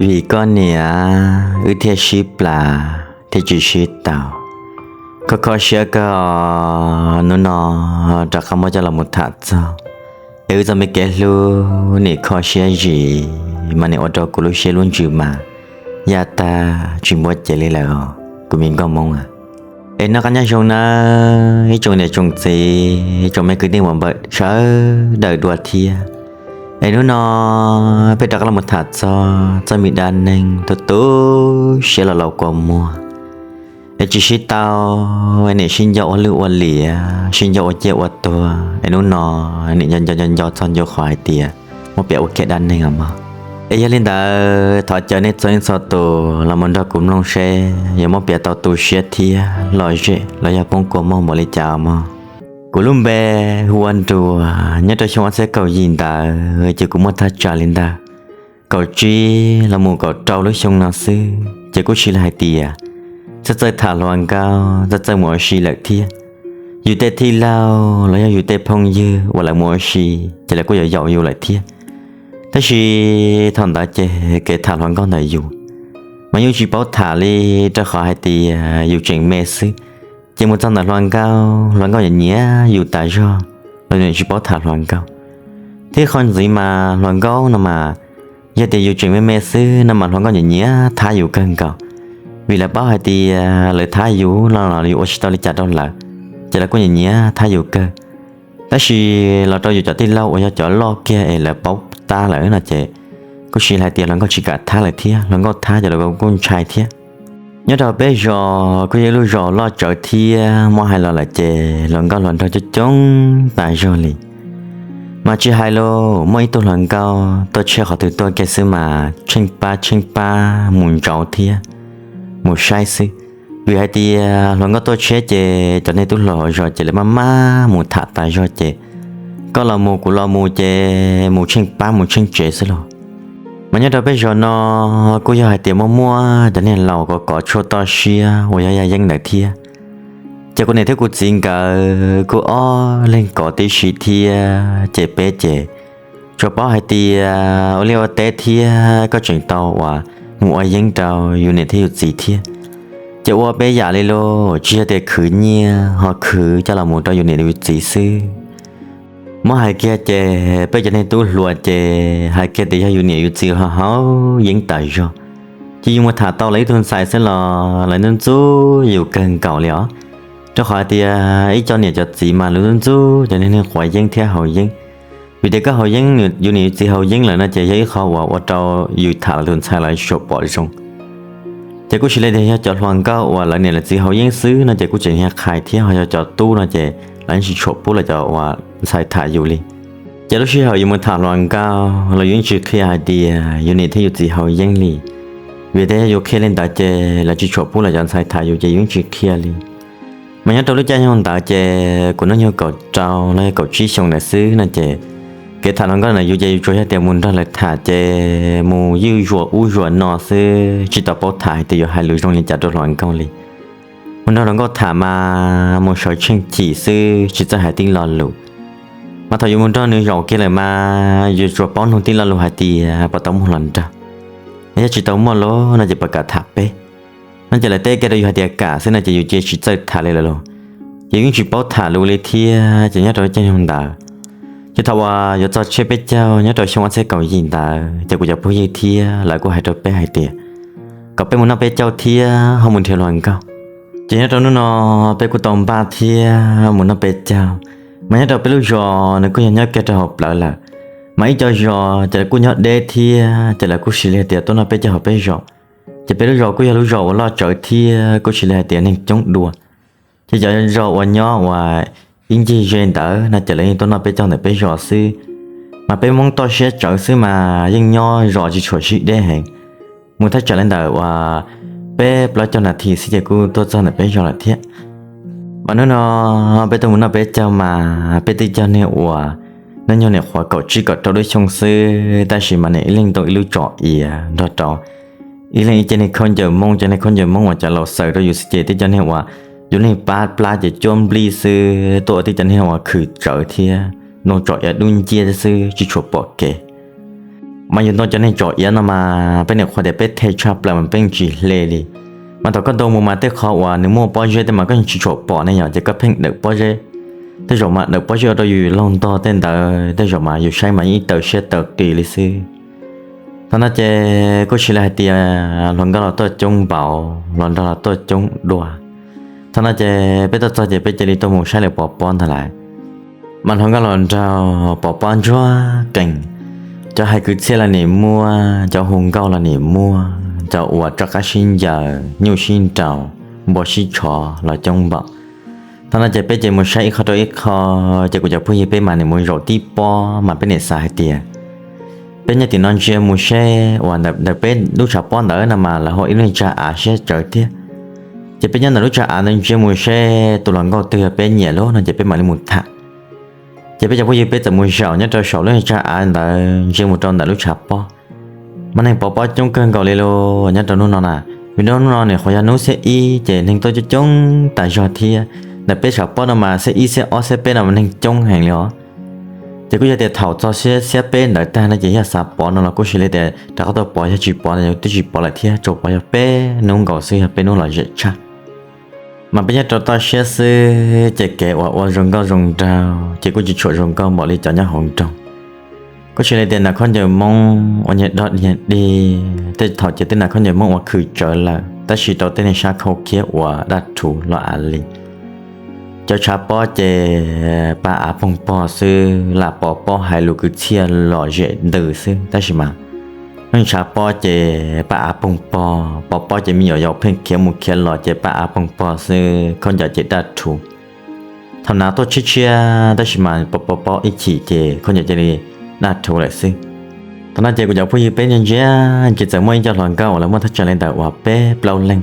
Vim koj niam wb thiaj sib plas thiaj tsis sib tau. Kho kho siab kawg os, hnub no rov qab muab coj los mus tham txog, es wb txoj me kev hlub nim kho siab zim mas nim ua rau kuv lub siab lub ntsws mas yaj tag tsis muaj cev li lawm os kuv me nkauj Hmoob a. Es noj qab nyob zoo nawb ib tsoom niam tsoom txiv, ib tsoom me kwv tij uas npawm sawv daws dua thiab. Es hnub no peb rov qab los tham txog txoj me dab neeg tu tu siab los laus kua muag, es tsis sib tau, es nim sib nco ua lwj ua liam, sib nco ua ciaj ua tuag, es hnub no nim nco nco nco nco txog ncua qhov hais tias muab piav ua kiag dab neeg os mog. Es yog li ntawd thov caw nej txhua leej txhua tus los mus nrog kuv mloog seb yuav muab piav tau tu siab thiab lom zem los yog poob kua muag npaum li cas os mog. Kuv lub npe hu ua Nruas, nyob rau xyoo ob txhiab kaum yim ntawd ces kuv muaj thaj tsam li ntawd kaum tsib los mus kaum rau lub xyoo no xwb ces kuj sis li hais tias txawj txawj tham hluas nkauj, txawj txawj mus ua si lawm thiab. Yus tej tij laug los yog yus tej phooj ywg uas lawv mus ua si ces lawv kuj yuav yaum yus lawm thiab. Tab sis thaum ntawd ces kev tham hluas nkauj ntawm yus mas yus tsis paub tham li, rau qhov hais tias yus tseem me xwb, ces mus txog ntawm hluas nkauj, hluas nkauj nyiam nyiam yus tas zog los yus tsis paub tham hluas nkauj. Thiab qhov ntxiv mas hluas nkauj no mas yog tias yus tseem me me xwb no mas hluas nkauj nyiam nyiam thab yus kawg nkaus, vim lawv paub hais tias lawv thab yus los yus ua tsis tau li cas rau lawv, ces lawv kuj nyiam nyiam thab yus kawg. Tab sis los rau yus cov tij laug uas yog cov loj kiag es lawv paub tab lawm no ces kuj sis hais tias hluas nkauj tsis kam thab lawm thiab, hluas nkauj thab ces lawv kuj ntshai thiab. Nyob rau peb zos kuj yog ib lub zos loj tsawv thiab, muab hais los lawm ces hluas nkauj hluas nraug coob coob tas zog li. Mas tsis hais los muaj ib tug hluas nkauj tuaj tshiab qhov twg tuaj kiag xwb mas tsheej pab tsheej pab mus ntsauv thiab mus saib xwb. Vim hais tias hluas nkauj tuaj tshiab ces cov neeg tub hluas hauv zos ces lawv maj maj mus tham tas zog ces koj los mus kuv los mus ces mus tsheej pab mus tsheej tsev xwb los. Mas nyob rau peb zos no kuj yog hais tias muaj muaj cov neeg laus kov kov tshuaj toj siab uas yog yaj yeeb ntawd thiab. Ces kuv niam thiab kuv txiv nkawd kuj ob leeg kov tib si thiab ces peb ces tsuas paub hais tias ua liaj ua teb thiab koj tseem tau uas mus ua yeeb rau yus niam thiab yus txiv thiab. Ces ua peb yam li lauj, tsis yog tias khwv nyiaj ho khwv coj los mus rau yus niam yus txiv xwb. Muab hais kiag ces peb cov neeg tub hluas ces hais kiag tias yog yus niam yus txiv ho haus yeeb tas zog, ces yus mus tham tau lawv ib tug ntxhais xwb los lawv ntxub ntxub yus kawg nkaus li os. Rau qhov hais tias ib co niam cov txiv mas lawv ntxub ntxub cov neeg quav yeeb thiab haus yeeb. Vim tias koj haus yeeb, yus niam yus txiv haus yeeb lawm no ces yog ib qho uas ua rau yus tham lawv tus ntxhais lawv tsis tshua pom zoo. Ces kuj sis li tias yog cov hluas nkauj uas lawv niam lawv txiv haus yeeb xwb no ces kuj tseem qhais thiab, ho yog cov tub no ces lawv yeej tsis tshua pub lawv cov uas ntxhais tham yus li. Ces lub sij hawm yus mus tham hluas nkauj los yus yeej tsis qhia hais tias yus niam thiab yus txiv haus yeeb li. Vim tias yog yus qhia li ntawd ces lawv tsis tshua pub lawv cov ntxhais tham yus ces yus yeej tsis qhia li. Mas nyob rau lub caij nyoog ntawd ces kuv hnub nyoog kaum rau los yog kaum tsib xyoo ntawd xwb no ces kev tham hluas nkauj ntawm yus ces yus tsuas yog tias mus nrog lawv tham ces mus ywj zuas ub zuas no xwb, tsis tau paub tham hais tias yuav hais lus zoo li cas rau hluas nkauj li. Mus nrog hluas nkauj tham mas mus sawv tsheej chim xwb tsis txawj hais tib lo lus. Mas thaum yus mus nrog nws zaum kiag lawm mas yus tsuas paub nug tib lo lus hais tias puas tau muaj hluas nraug, yog tsis tau muaj los no ces puas kam tham peb, no ces lawv teb kiag rau yus hais tias kam xwb no ces yus cia tsis txawj tham li lawm lauj. Ces yus yeej tsis paub tham lus li thiab ces nyob rau lub caij nyoog ntawd ces thaum uas yuav txog tshiab peb caug nyob rau xyoo ob txhiab kaum yim ntawd ces kuv cov phooj ywg thiab lawv kuj hais rau peb hais tias kom peb mus noj peb caug thiab ho mus nrhiav hluas nkauj. Ces nyob rau hnub no peb kuj tau npaj thiab mus noj peb caug. Mas nyob rau peb lub zos nws kuj yog nyob kiag rau hauv plawv lawm, mas ib co zos ces lawv kuj nyob deb thiab ces lawv kuj sis li hais tias tuaj noj peb caug hauv peb zos. Ces peb lub zos kuj yog lub zos uas loj tsawv thiab kuj sis li hais tias neeg coob dua. Ces cov zos uas nyob uas ib ncig ze ntawd no ces lawv yeej tuaj noj peb caug ntawm peb zos xwb. Mas peb Hmoob toj siab tsawv xwb mas yeej nyob zos tsis tshua sib deb heev. Mus thaj tsam li ntawm uas peb plaub caug nas this xwb ces kuj tuaj txog ntawm peb zos lawm thiab. Mas hnub no peb tuaj mus noj peb caug mas peb twb cog niag uas hnub nyoog nim qhuav kaum tsib kaum rau lub xyoo xwb, tab sis mas nim ib leeg ntoo ib lub tsom iav nrog rau ib leeg ib ce niag khaub ncaws Hmoob, cov niag khaub ncaws Hmoob uas cov laus xaws rau yus xwb ces twb cov niag uas yus niag pab plab ces cuab nplij xwb, tuaj ua tib cov niag uas khwm tsawv thiab ntoo tsom iav dub nciab xwb tsis tshua pom kev. mas yus ntaus cov neeg tsom iav no mas peb niam qhuas tias peb the tshaj plaws mas peb yeej tsis hle li. Mas thaum koj ntaus mus mas tej qhov uas nws muaj pob zeb tej mas koj yeej tsis tshua pom ne yom, ces koj pheej dawm pob zeb. Tej zaum mas dawm pob zeb ua rau yus laug ntog tej ntawd, tej zaum mas yus saib mas yeej ib taw siab taw qis li xwb. Thaum no ces kuj sis li hais tias hluas nkauj los tuaj coob npaum, hluas nraug los tuaj coob dua. Thaum no ces peb tuaj txog ces peb cia li tuaj mus saib lawv pov pob ntag lawm. Mas hluas nkauj los nraug pov pob ntsuag qees, cov hais kwv txhiaj los nim muaj, cov hu nkauj los nim muaj, cov uas rov qab sib ncaws nyuj sib nraus, npua sib tshov los coob npaum. Thaum no ces peb ces mus saib ib qho rau ib qho, ces kuv cov phooj ywg peb mas nim mus zaum tib pob mas peb nim xav hais tias peb nyob tim no ntsia mus seb uas ntawm peb lub tshav pob ntawd no mas lawv hau ib lub niag tsag av siab tsawv thiab. Ces peb nyob ntawm lub tsag av ntawd ntsia mus seb tus hluas nkauj twg yog peb nyiam lub no ces peb mam li mus tham. Ces peb cov phooj ywg peb txawm mus zaum nyob rau saum lub niag tsag av ntawd ntsia mus rau ntawm lub tshav pob. Mas neeg pov pob coob kawg nkaus li los nyob rau hnub no na, vim rau hnub no nim qhuav yog hnub xiab ib ces neeg tuaj coob coob tas zog thiab. Ntawm peb tshav pob no mas xiab ib xiab ob xiab peb no mas neeg coob heev li os. Ces kuj yog tias thaum txog xiab peb ntawd tag no ces yog xav pov no los kuj sis li tias rov qab tuaj pov, yog tsis pov no twb tsis pov lawm thiab, tsuas pov yog peb hnub nkaus xwb, yog peb hnub lom zem tshaj. Mas peb nyob rau toj siab xwb ces kev uas ua zoo nkauj zoo nraug ces kuj tsis tshua zoo nkauj npaum li cov nyob hauv nroog. Kuj sis li tias nas khaub ncaws Hmoob ua niag dog niag dig, tej thaum ces tej nas khaub ncaws Hmoob ua khwm tsawv lawm tab sis rau tej niag sab khau khiab uas daj rhuv los av li. Cov tshav pob ces paj av poog pog xwb, lam pov pob hais lus kwv txhiaj lom zem ntws xwb tab sis mas neeg tshav pob ces paj av poog pog, pov pob ces me nyuam yaus pheej khiav mus khiav los ces paj av poog pog xwb, khaub ncaws ces daj rhuv. Thaum nas tuaj tshiab tshiab tab sis mas pov pov pob ib chim ces khaub ncaws cia li daj rhuv lawm xwb. Thaum no ces kuv cov phooj ywg peb ntsia ntsia ces txawm muaj ib co hluas nkauj uas lawv muaj thaj tsam li ntawm uas peb plaub leeg.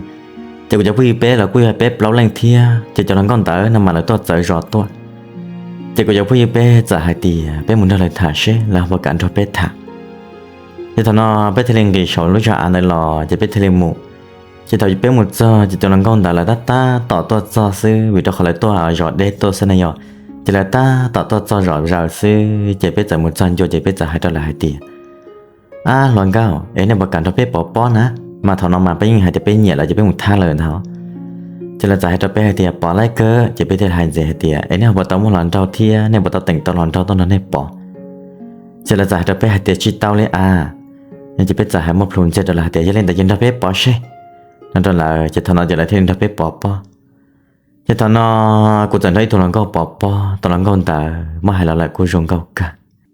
Ces kuv cov phooj ywg peb los kuj yog peb plaub leeg thiab, ces cov hluas nkauj ntawd no mas lawv tuaj txawv zos tuaj. Ces kuv cov phooj ywg peb txawm hais tias peb mus nrog lawv tham seb lawv puas kam nrog peb tham. Ces thaum no peb thiaj li nqis saum lub tsag av ntawd los ces peb thiaj li mus. Ces thaum peb mus txog ces cov hluas nkauj ntawd lawv tab tab tom tuaj txog xwb vim rau qhov lawv tuaj zos deb tuaj xwb na yog. Ces lawv tab tom tuaj txog zom zaws xwb ces peb txawm mus txog ncua ces peb txawm hais rau lawv hais tias, ab hluas nkauj es nej puas kam nrog peb pov pob na? Mas thaum no mas peb yeej hais tias peb nyiam lawm ces peb mus thab lawm ntag. Ces lawv txawm hais rau peb hais tias pov laib kawg ces peb thiaj hais ntxiv hais tias es nej ho puas tau muaj hluas nraug thiab nej puas tau teem tau hluas nraug tuaj nrog nej pov? Ces lawv txawm hais rau peb hais tias tsis tau li a. Ces peb txawm hais muaj plhus ntxiag rau lawv hais tias yog li ntawd ces nrog peb pov seb no rau lawv ces thaum no ces lawv thiaj li nrog peb pov pob. Ces thaum no kuv txawm nrog ib tug hluas nkauj pov pob, tus hluas nkauj ntawd muab hais los lawm kuj zoo nkauj kawg.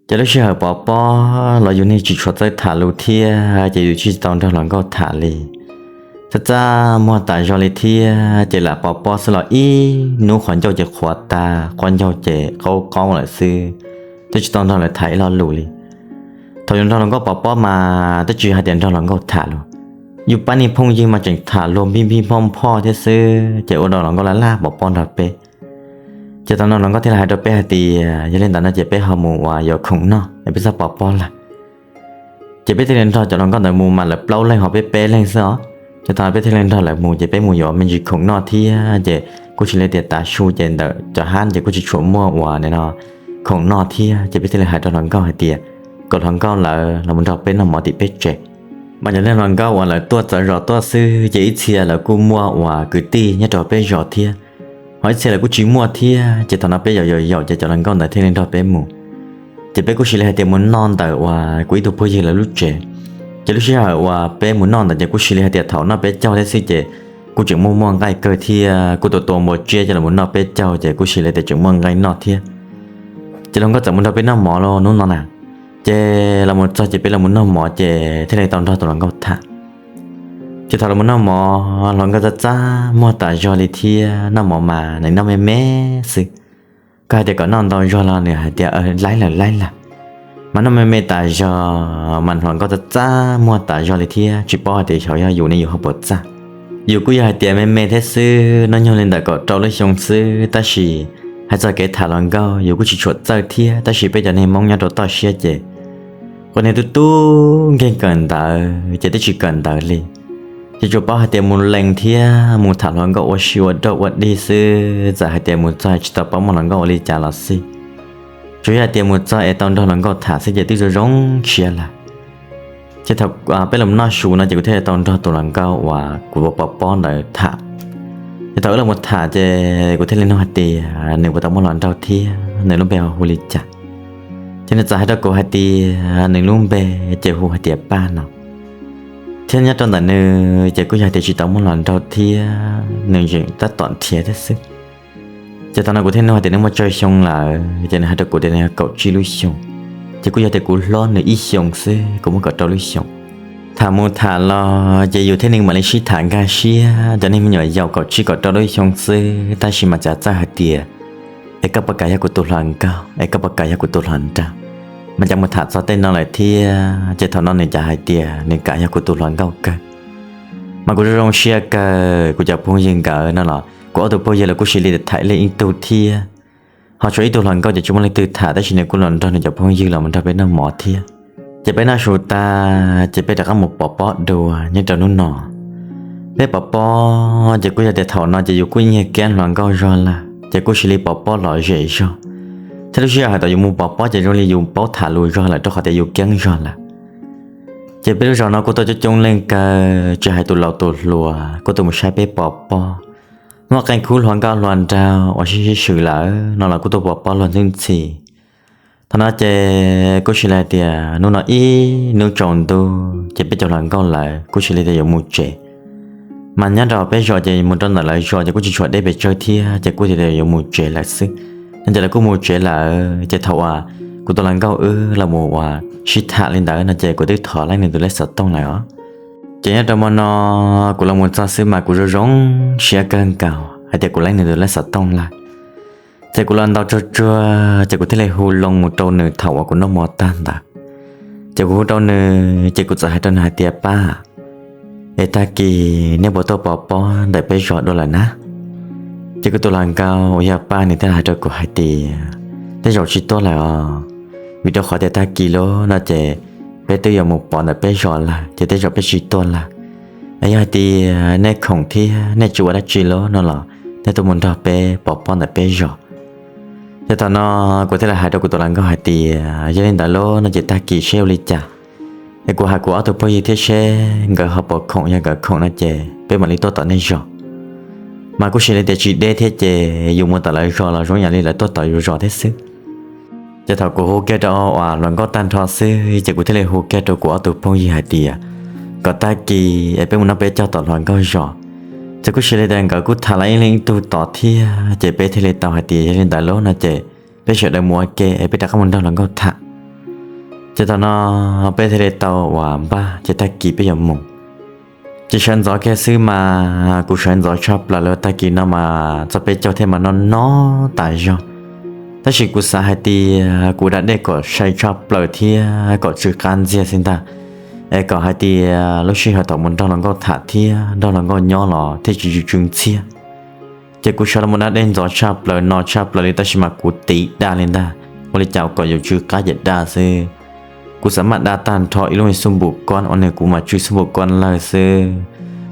Ces lub sij hawm pov pob los yus niag tsis tshua txawj tham lus thiab ces yus tsis tau nrog hluas nkauj tham li. Txaj txaj muag tas zog li thiab ces lam pov pob xwb los ib hnub qhov ncauj ces qhuav tas, qhov ncauj ces qaub qaub lawm xwb, twb tsis tau nrog lawv tham ib lo lus li. Thaum yus nrog hluas nkauj pov pob mas twb tsis hais tias nrog hluas nkauj tham lus, yus pab niag phooj ywg mas tseem tham luag npij npij phoj phoj thiab xwb ces ua rau hluas nkauj laj laj pov pob nrog peb. Ces thaum no hluas nkauj thiaj li hais rau peb hais tias yog li ntawd no ces peb ho mus uas yuav khoom noj es peb txhob pov pob lawm. Ces peb thiaj li nrog cov hluas nkauj ntawd mus mas lawv plaub leeg ho peb peb leeg xwb os. Ces thaum peb thiaj li nrog lawv mus ces peb mus yuav me ntsis khoom noj thiab ces kuj sis li tias tav su ces ntawm cov hab ces kuj tsis tshua muaj uas no khoom noj thiab ces peb thiaj li hais rau hluas nkauj hais tias kom hluas nkauj lawv los nrog peb noj mov tim peb tsev. Mas cov neeg hluas nkauj uas lawv tuaj txawv zos tuaj xwb ces ib txhia lawv kuj muaj uas kwv tij nyob rau peb zos thiab, ho ib txhia lawv kuj tsis muaj thiab ces thaum no peb yaum yaum yaum ces cov hluas nkauj ntawd thiaj li nrog peb mus. Ces peb kuj sis li hais tias mus noj ntawm uas kuv ib tug phooj ywg lawv lub tsev. Ces lub sij hawm uas peb mus noj ntawd ces kuj sis li hais tias thaum noj peb caug thiab xwb ces kuj tseem muaj muaj nqaij kawg thiab kuj tua tua npua tsiab ces los noj peb caug ces kuj sis li tias tseem muaj nqaij noj thiab. Ces hluas nkauj txawm mus nrog peb noj mov los hnub no na. Ces los mus txog ces peb los mus noj mov ces thiaj li tau nrog tus hluas nkauj tham. Ces thaum los mus noj mov hluas nkauj txaj txaj muag tas zog li thiab, noj mov mas nws noj me me xwb. Koj hais tias kom noj ntau zog los nws hais tias laib lawm laib lawm. Mas noj me me tas zog mas hluas nkauj txaj txaj muag tas zog li thiab tsis paub hais tias xyov yog yus ne yus ho puas txaj. Yus kuj yog hais tias me me thiab xwb, hnub nyoog li ntawm kaum rau lub xyoo xwb tab sis hais txog kev tham hluas nkauj yus kuj tsis tshua txawj thiab tab sis peb cov neeg Hmoob nyob rau toj siab ces ua niag tub tub nkeeg kawm ntawv ces twb tsis kawm ntawv li. Ces tsuas paub hais tias mus lees thiab mus tham hluas nkauj ua si ua dog ua dig xwb, txawm hais tias mus txog tsis tau paub muaj hluas nkauj ua li cas los xij. Tsuas yog hais tias mus txog es tau nrog hluas nkauj tham xwb ces twb zoo zoo siab lawm. Ces thaum peb los noj su no ces kuv thiaj li tau nrog tus hluas nkauj uas kuv pov pob ntawd tham. Ces thaum wb los tham ces kuv thiaj li nug hais tias nws puas tau muaj hluas nraug thiab nws lub npe hu li cas. Ces nws txawm hais rau kuv hais tias nws lub npe ces hu hais tias Paj no, thiab nyob rau ntawm nws ces kuj yog hais tias tsis tau muaj hluas nraug thiab nws tseem tab tom nrhiav thiab xwb. Ces thaum no kuv thiaj nug hais tias nws muaj tsawg xyoo lawm, ces nws hais rau kuv tias nws yog kaum tsib lub xyoos. Ces kuj yog tias kuv hlob nws ib xyoos xwb, kuv muaj kaum rau lub xyoos. Tham mus tham los ces yus thiab nws mam li sib tham nkag siab, cov neeg me nyuam yaus kaum tsib kaum rau lub xyoo xwb, tab sis mas txawm txawj hais tias es koj puas kam yog kuv tus hluas nkauj, es koj puas kam yog kuv tus hluas nraug. Mas cas mus tham txog tej no lawm thiab, ces thaum no nws cas hais tias nws kam yog kuv tus hluas nkauj kawg. Mas kuv zoo zoo siab kawg, kuv cov phooj ywg nkawd no los kuv ob tug phooj ywg los kuj cia li tham ib leeg ib tug thiab. Ho tshuav ib tug hluas nkauj ces tsis muaj leej twg tham, tab sis nws kuj los nrog nws cov phooj ywg los mus nrog peb noj mov thiab. Ces peb noj su tag ces peb rov qab mus pov pob dua nyob rau hnub no. Peb pov pob ces kuj yog tias thaum no ces yus kuj nyiag kiab hluas nkauj zog lawm ces kuj cia li pov pob lom zem zog, thiab lub sij hawm hais tias yus mus pov pob ces zoo li yus paub tham lus zog lawm rau qhov tias yus kiab zog lawm. Ces peb lub zos no kuj tuaj coob coob leej kawg, tsis hais tus laus tus hluas kuj tuaj mus saib peb pov pob. Muaj qee khub hluas nkauj hluas nraug uas sib sib swm lawm no los kuj tuaj pov pob luag ntxhi ntxhi. Thaum no ces kuj cia li hais tias hnub no ib hnub tsaus ntuj ces peb cov hluas nkauj lawv kuj cia li tias yuav mus tsev. Mas nyob rau peb zos ces mus rau ntawm lawv zos ces kuj tsis tshuav deb pes tsawg thiab, ces kuj tias yuav mus tsev lawm xwb. No ces lawv kuj mus tsev lawm, ces thaum uas kuv tus hluas nkauj wb los mus uas sib tham li ntawd no ces kuv twb thov leej nws tus lej xov tooj lawm os. Ces nyob rau hmo no kuv los mus txog xwb mas kuv zoo zoo siab kawg nkaus hais tias kuv leej nws tus lej xov tooj lawm. Ces kuv los ntaus tsuag tsuag ces kuv thiaj li hu loo mus rau nws thaum uas kuv noj mov tag ntawd. Ces kuv hu rau nws ces kuv txawm hais rau nws hais tias, Paj, es tag kis nej puas tuaj pov pob ntawm peb zos dua lawm na? Ces kuv tus hluas nkauj uas yog Paj nws thiaj hais rau kuv hais tias, Tej zaum tsis tuaj lawm os, vim rau qhov tias tag kis lawm no ces peb twb yuav mus pov ntawm peb zos lawm ces tej zaum peb tsis tuaj lawm. Es yog hais tias nej khoom thiab nej tsis ua dab tsi lawm no los nej tuaj mus nrog peb pov pob ntawm peb zos. Ces thaum no kuv thiaj li hais rau kuv tus hluas nkauj hais tias, Yog li ntawd lawm no ces tag kis seb ua li cas es kuv hais kuv ob tug phooj ywg thiab seb nkawd ho puas khoom, yog nkawd khoom no ces peb mam li tuaj tom nej zos. Mas kuj cia li tias tsis deb thiab ces yus mus tom lawv zos los zoo yam li lawv tuaj tom yus zos thiab xwb. Ces thaum kuv hu kiag rau uas hluas nkauj tag nrho xwb ces kuv thiaj li hu kiag rau kuv ob tug phooj ywg hais tias kom tag kis es peb mus noj peb caug tom hluas nkauj zos. Ces kuj cia li tias nkawd kuj tham los ib leeg ib tug tod thiab ces peb thiaj li tau hais tias yog li ntawd lawm no ces peb sawv daws mus ua ke es peb rov qab mus nrog hluas nkauj tham. Ces thaum no peb thiaj li tau uas npaj ces tag kis peb yuav mus. Ces sawv ntxov kiag xwb mas kuv sawv ntxov tshaj plaws li, tag kis no mas txog peb caug thiab mas no no tas zog. Tab sis kuv xav hais tias kuv da dej kom sai tshaj plaws thiab kom tsw qab ntxiag xwb ntag, es kom hais tias lub sij hawm thaum mus nrog hluas nkauj tham thiab nrog hluas nkauj nyob los thiaj tsis tsw tsw ntxiag. Ces kuv sawv los mus da dej ntxov tshaj plaws no tshaj plaws li tab sis mas kuv tiv da li ntag, ua li cas kom yuav tsw qab ces da xwb. Kuv xav maj da tag nrho ib lub me xub npum koj uas nws kuv mas tsw xub npum koj lawg xwb.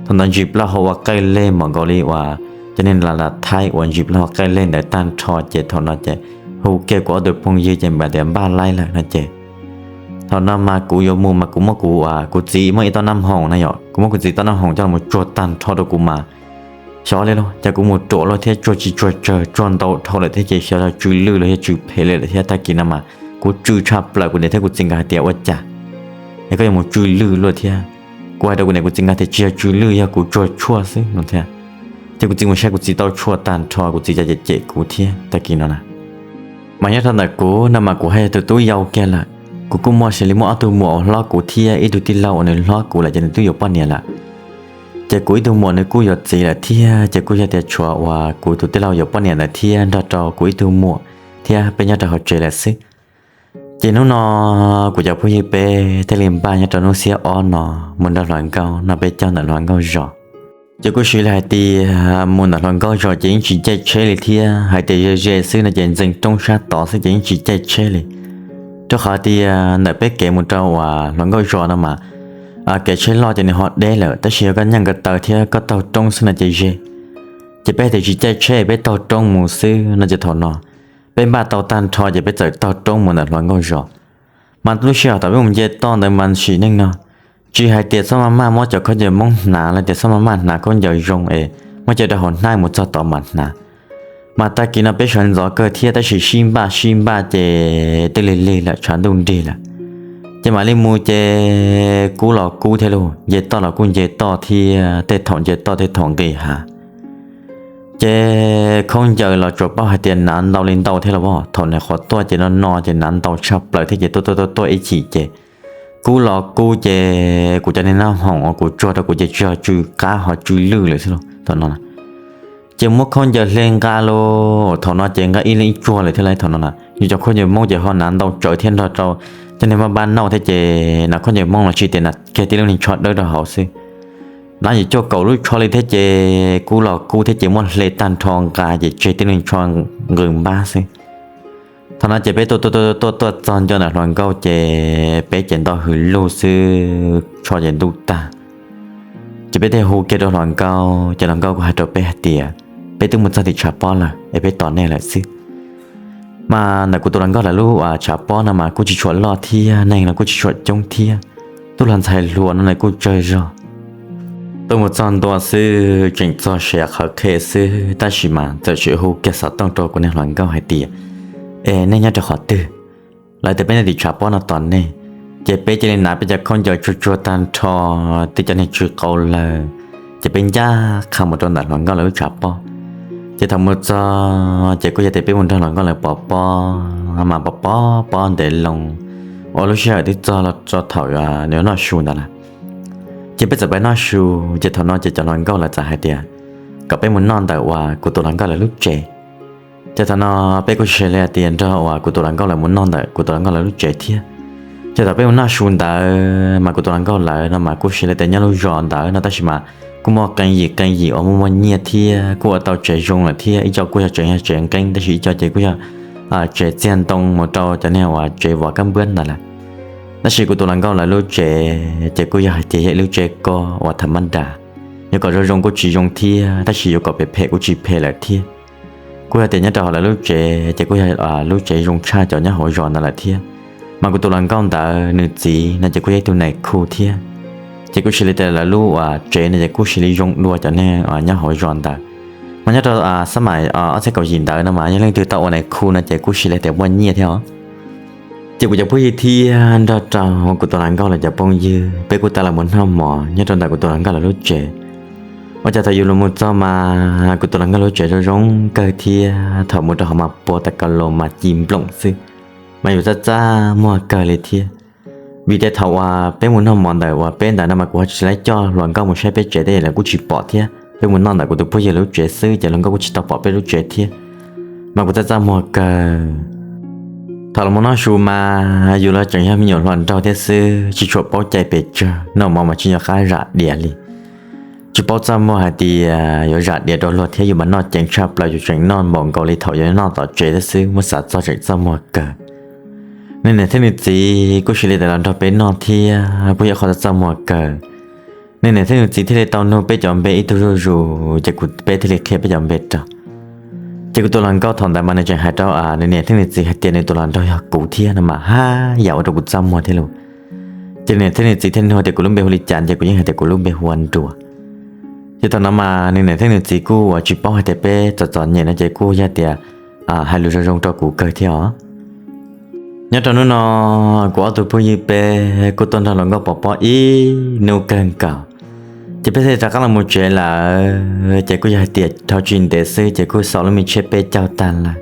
Thaum ntawd ntsis plaub hau ua qaij leg npaum nkaus li uas cov neeg las las thaib uas ntsis plaub hau qaij leg ntawd tag nrho ces thaum no ces hu kiag kuv ob tug phooj ywg ces npaj tias npaj laib lawm no ces thaum no mas kuv yuav mus mas kuv muab kuv, kuv txiv muaj ib toj nab hoom na yom, kuv muab kuv txiv toj nab hoom coj los tsuag tag nrho rau kuv mas xyov li los cas kuv mus ruam luaj thiab tsuag tsis tsuag tsawg, tsuag ntau dhau lawm thiab ces xyov yog tsw lwj los yog tsw phem li lawm thiab. Tag kis no mas kuv tsw tshaj plaws, kuv niam thiab kuv txiv nkawd hais tias ua cas es koj yuav mus tsw lwj luaj thiab. Kuv hais rau kuv niam kuv txiv nkawd tias tsis yog tsw lwj, yog kuv tsuag tshuaj xwb no thiab. Ces kuv txiv mus saib kuv txiv tau tshuaj tag nrho, kuv txiv cas cem cem kuv thiab tag kis no na. Mas nyob rau ntawm kuv no mas kuv haj yog tus tub yau kiag lawm. Kuv kuj muaj sis li muaj ob tug muam uas hlob kuv thiab ib tug tij laug uas nws hlob kuv lawm ces nws twb yuav poj niam lawm. Ces kuv ib tug muam nws kuj yuav txiv lawm thiab, ces kuj yog tias tshuav uas kuv tus tij laug yuav poj niam ntawd thiab nrog rau kuv ib tug muam thiab peb nyob rau hauv tsev lawm xwb. Ces hnub no kuv cov phooj ywg peb thiaj li npaj nyob rau hnub xiab ob no mus nrog hluas nkauj noj peb caug ntawm hluas nkauj zos. Ces kuj sis li hais tias mus ntawm hluas nkauj zos ces yeej tsis caij tsheb li thiab, hais tias ze ze xwb no ces ntxeev roob sab tod xwb ces yeej tsis caij tsheb li. Rau qhov tias ntawm peb kev mus rau uas hluas nkauj zos no mas kev tsheb loj ces nws ho deb lawm, tab sis yog koj nyeej ko taw thiab koj taug roob xwb no ces ze. Ces peb hais tias tsis caij tsheb peb taug roob mus xwb no ces thaum no peb npaj tau tag nrho ces peb txawm taug roob mus ntawm hluas nkauj zos. Mas lub sij hawm thaum peb mus nce toj ntawd mas sim neej no Tsis hais tias txhob maj maj muab cov khaub ncaws Hmoob hnav los tias txhob maj maj hnav khaub ncaws zoo es muab coj rau hauv hnab mus txog tod mam hnav. Mas tag kis no peb sawv ntxov kawg thiab tab sis sib npaj sib npaj ces twb lig lig lawm, tshav ntuj nrig lawm. Ces mam li mus ces kub los kub thiab lauj, nce toj los kuj nce toj thiab, tej thaum nce toj tej thaum nqis hav. Ces khaub ncaws los tsuas paub hais tias hnav ntau li ntau thiab los as, thaum nws qhuav tuaj ces no no ces hnav ntau tshaj plaws thiab ces tuaj tuaj tuaj tuaj ib chim ces kub los kub ces kuv cov niag nab hoom uas kuv tsuag rau kuv ces tsis yog tsw qab ho tsw lwj lawm xwb lauj thaum no. Ces muab khaub ncaws hle nqa lauj, thaum no ces nqa ib leeg ib tsuag lawm thiab lauj thaum no na. Yus cov khaub ncaws Hmoob ces ho hnav ntau tsawv thiab nrog rau cov niag npab npab nauj thiab ces hnav khaub ncaws Hmoob los tsis tias hnav kiag tib lub niag tsho dawb rau hauv xwb. Hnav yim cuaj kaum lub tsho li thiab ces kub los kub thiab ces muab hle tag nrho nqa ces tseg tib lub niag tsho nqws npab xwb. Thaum no ces peb tuaj tuaj tuaj tuaj txog nco ntawm hluas nkauj ces peb ces nto hws lug xwb, tsho ces ntuj tag. Ces peb thiaj hu kiag rau hluas nkauj ces hluas nkauj kuj hais rau peb hais tias peb twb mus txog tim tshav pob lawm es peb tos nej lawm xwb. Mas ntawm kuv tus hluas nkauj lawv lub tshav pob no mas kuj tsis tshua loj thiab neeg los kuj tsis tshua coob thiab, tub hluas ntxhais hluas no nws kuj tsawg zog. Tuaj mus txog ntua xwb tseem txog siav qhawv qhe xwb tab sis mas txawm sim hu kiag xov tooj rau kuv niag hluas nkauj hais tias, Es nej nyob rau qhov twg? Lawv tias peb nyob tim tshav pob no tos nej. Ces peb cia li hnav peb cov khaub ncaws tsuag tsuag tag nrho, twb cov niag tsw qau lawm, ces peb ncaj qha mus rau ntawm hluas nkauj lawv lub tshav pob. Ces thaum mus txog ces kuj yog tias peb mus nrog hluas nkauj lawv pov pob, mas pov pob pob ntev loo, ua lub sij hawm twb txog los txog thaum yuav noj su ntawd lawm. Ces peb txawm pib noj su, ces thaum no ces cov hluas nkauj lawv txawm hais tias kom peb mus noj ntawm uas kuv tus hluas nkauj lawv lub tsev. Ces thaum no peb kuj tsis hais li hais tias nrog uas kuv tus hluas nkauj lawv mus noj ntawm kuv tus hluas nkauj lawv lub tsev thiab. Ces thaum peb mus noj su ntawd mas kuv tus hluas nkauj lawv no mas kuj tsis hais li tias nyob lub zos ntawd no tab sis mas kuj muaj qee yim qee yim uas muaj muaj nyiaj thiab kuj ua tau tsev zoo lawm thiab, ib co kuj yog tsev yog tsev nqeeb tab sis ib co ces kuj yog tsev txiag ntoo mus rau cov niag uas tsev vov kab npuab ntawd lawm. Tab sis kuv tus hluas nkauj lawv lub tsev ces kuj yog hais tias yog ib lub tsev ko uas tham mab das, yuav kom zoo zoo kuj tsis zoo thiab tab sis yuav kom phem phem kuj tsis phem lawm thiab. Kuj yog tias nyob rau hauv lawv lub tsev ces kuj yog lub tsev zoo tshaj cov nyob hauv zos ntawd lawm thiab. Mas kuv tus hluas nkauj ntawd nws txiv no ces kuj yog ib tug nais khu thiab. Ces kuj tsis hais li tias lawv lub uas tsev no ces kuj tsis hais li zoo dua cov neeg nyob hauv zos ntawd. Mas nyob rau xab mais ob txhiab kaum yim ntawd no mas yog leej twg tau ua nais khu no ces kuj tsis hais li tias muaj nyiaj thiab os. Ces kuv cov phooj ywg thiab nrog rau kuv tus hluas nkauj lawv cov phooj ywg peb kuj tau los mus noj mov nyob rau ntawm kuv tus hluas nkauj lawv lub tsev. Ua cas thaum yus los mus txog mas kuv tus hluas nkauj lawv lub tsev zoo zoo kawg thiab thaum mus rau hauv mas pua tas ka los mas ci nploom xwb, mas yus txaj txaj muag kawg li thiab. Vim tias thaum uas peb mus noj mov ntawm uas peb ntawd no mas kuv ho tsis tau coj hluas nkauj mus saib peb tsev tej lawv kuj tsis pom thiab, peb mus noj ntawm kuv tus phooj ywg lub tsev xwb ces hluas nkauj kuj tsis tau pom peb lub tsev thiab. Mas kuv txaj txaj muag kawg. Thaum los mus noj su mas yus los tseem yog me nyuam hluas nraug thiab xwb tsis tshua paub cai pes tsawg, noj mov mas tsis nco qab zam dias li. Tsis paub txaj muag hais tias yuav zam dias rau luag thiab yus mas noj ceev tshaj plaws yus tseem noj npaum nkaus li thaum yuav noj tom tsev thiab xwb muab xav txog tseem txaj muag kawg. Nws niam thiab nws txiv kuj tsis hais li tias los nrog peb noj thiab kuj yog qhov txaj muag kawg. Nws niam thiab nws txiv thiaj li tau nug peb cov npe ib tug zuj zus ces kuv peb thiaj li qhia peb cov npe rau. Ces kuv tus hluas nkauj thaum ntawd mas nws tseem hais rau nws niam thiab nws txiv hais tias nws tus hluas nraug yog kuv thiab no mas haj yam ua rau kuv txaj muag thiab lauj. Ces nws niam thiab nws txiv thiaj nug tias kuv lub npe hu li cas ces kuv yeej hais tias kuv lub npe hu ua Nruas. Ces thaum no mas nws niam thiab nws txiv kuj uas tsis paub hais tias peb txom txom nyem no ces kuj yog tias hais lus zoo zoo rau kuv kawg thiab os. Nyob rau hnub no kuv ob tug phooj ywg peb kuj tuaj nrog hluas nkauj pov pob ib hnub kawg nkaus, ces peb thiaj rov qab los mus tsev lawm ces kuj yog hais tias dhau tsis ntev xwb ces kuj xaus lub me tsheb peb caug tag lawm.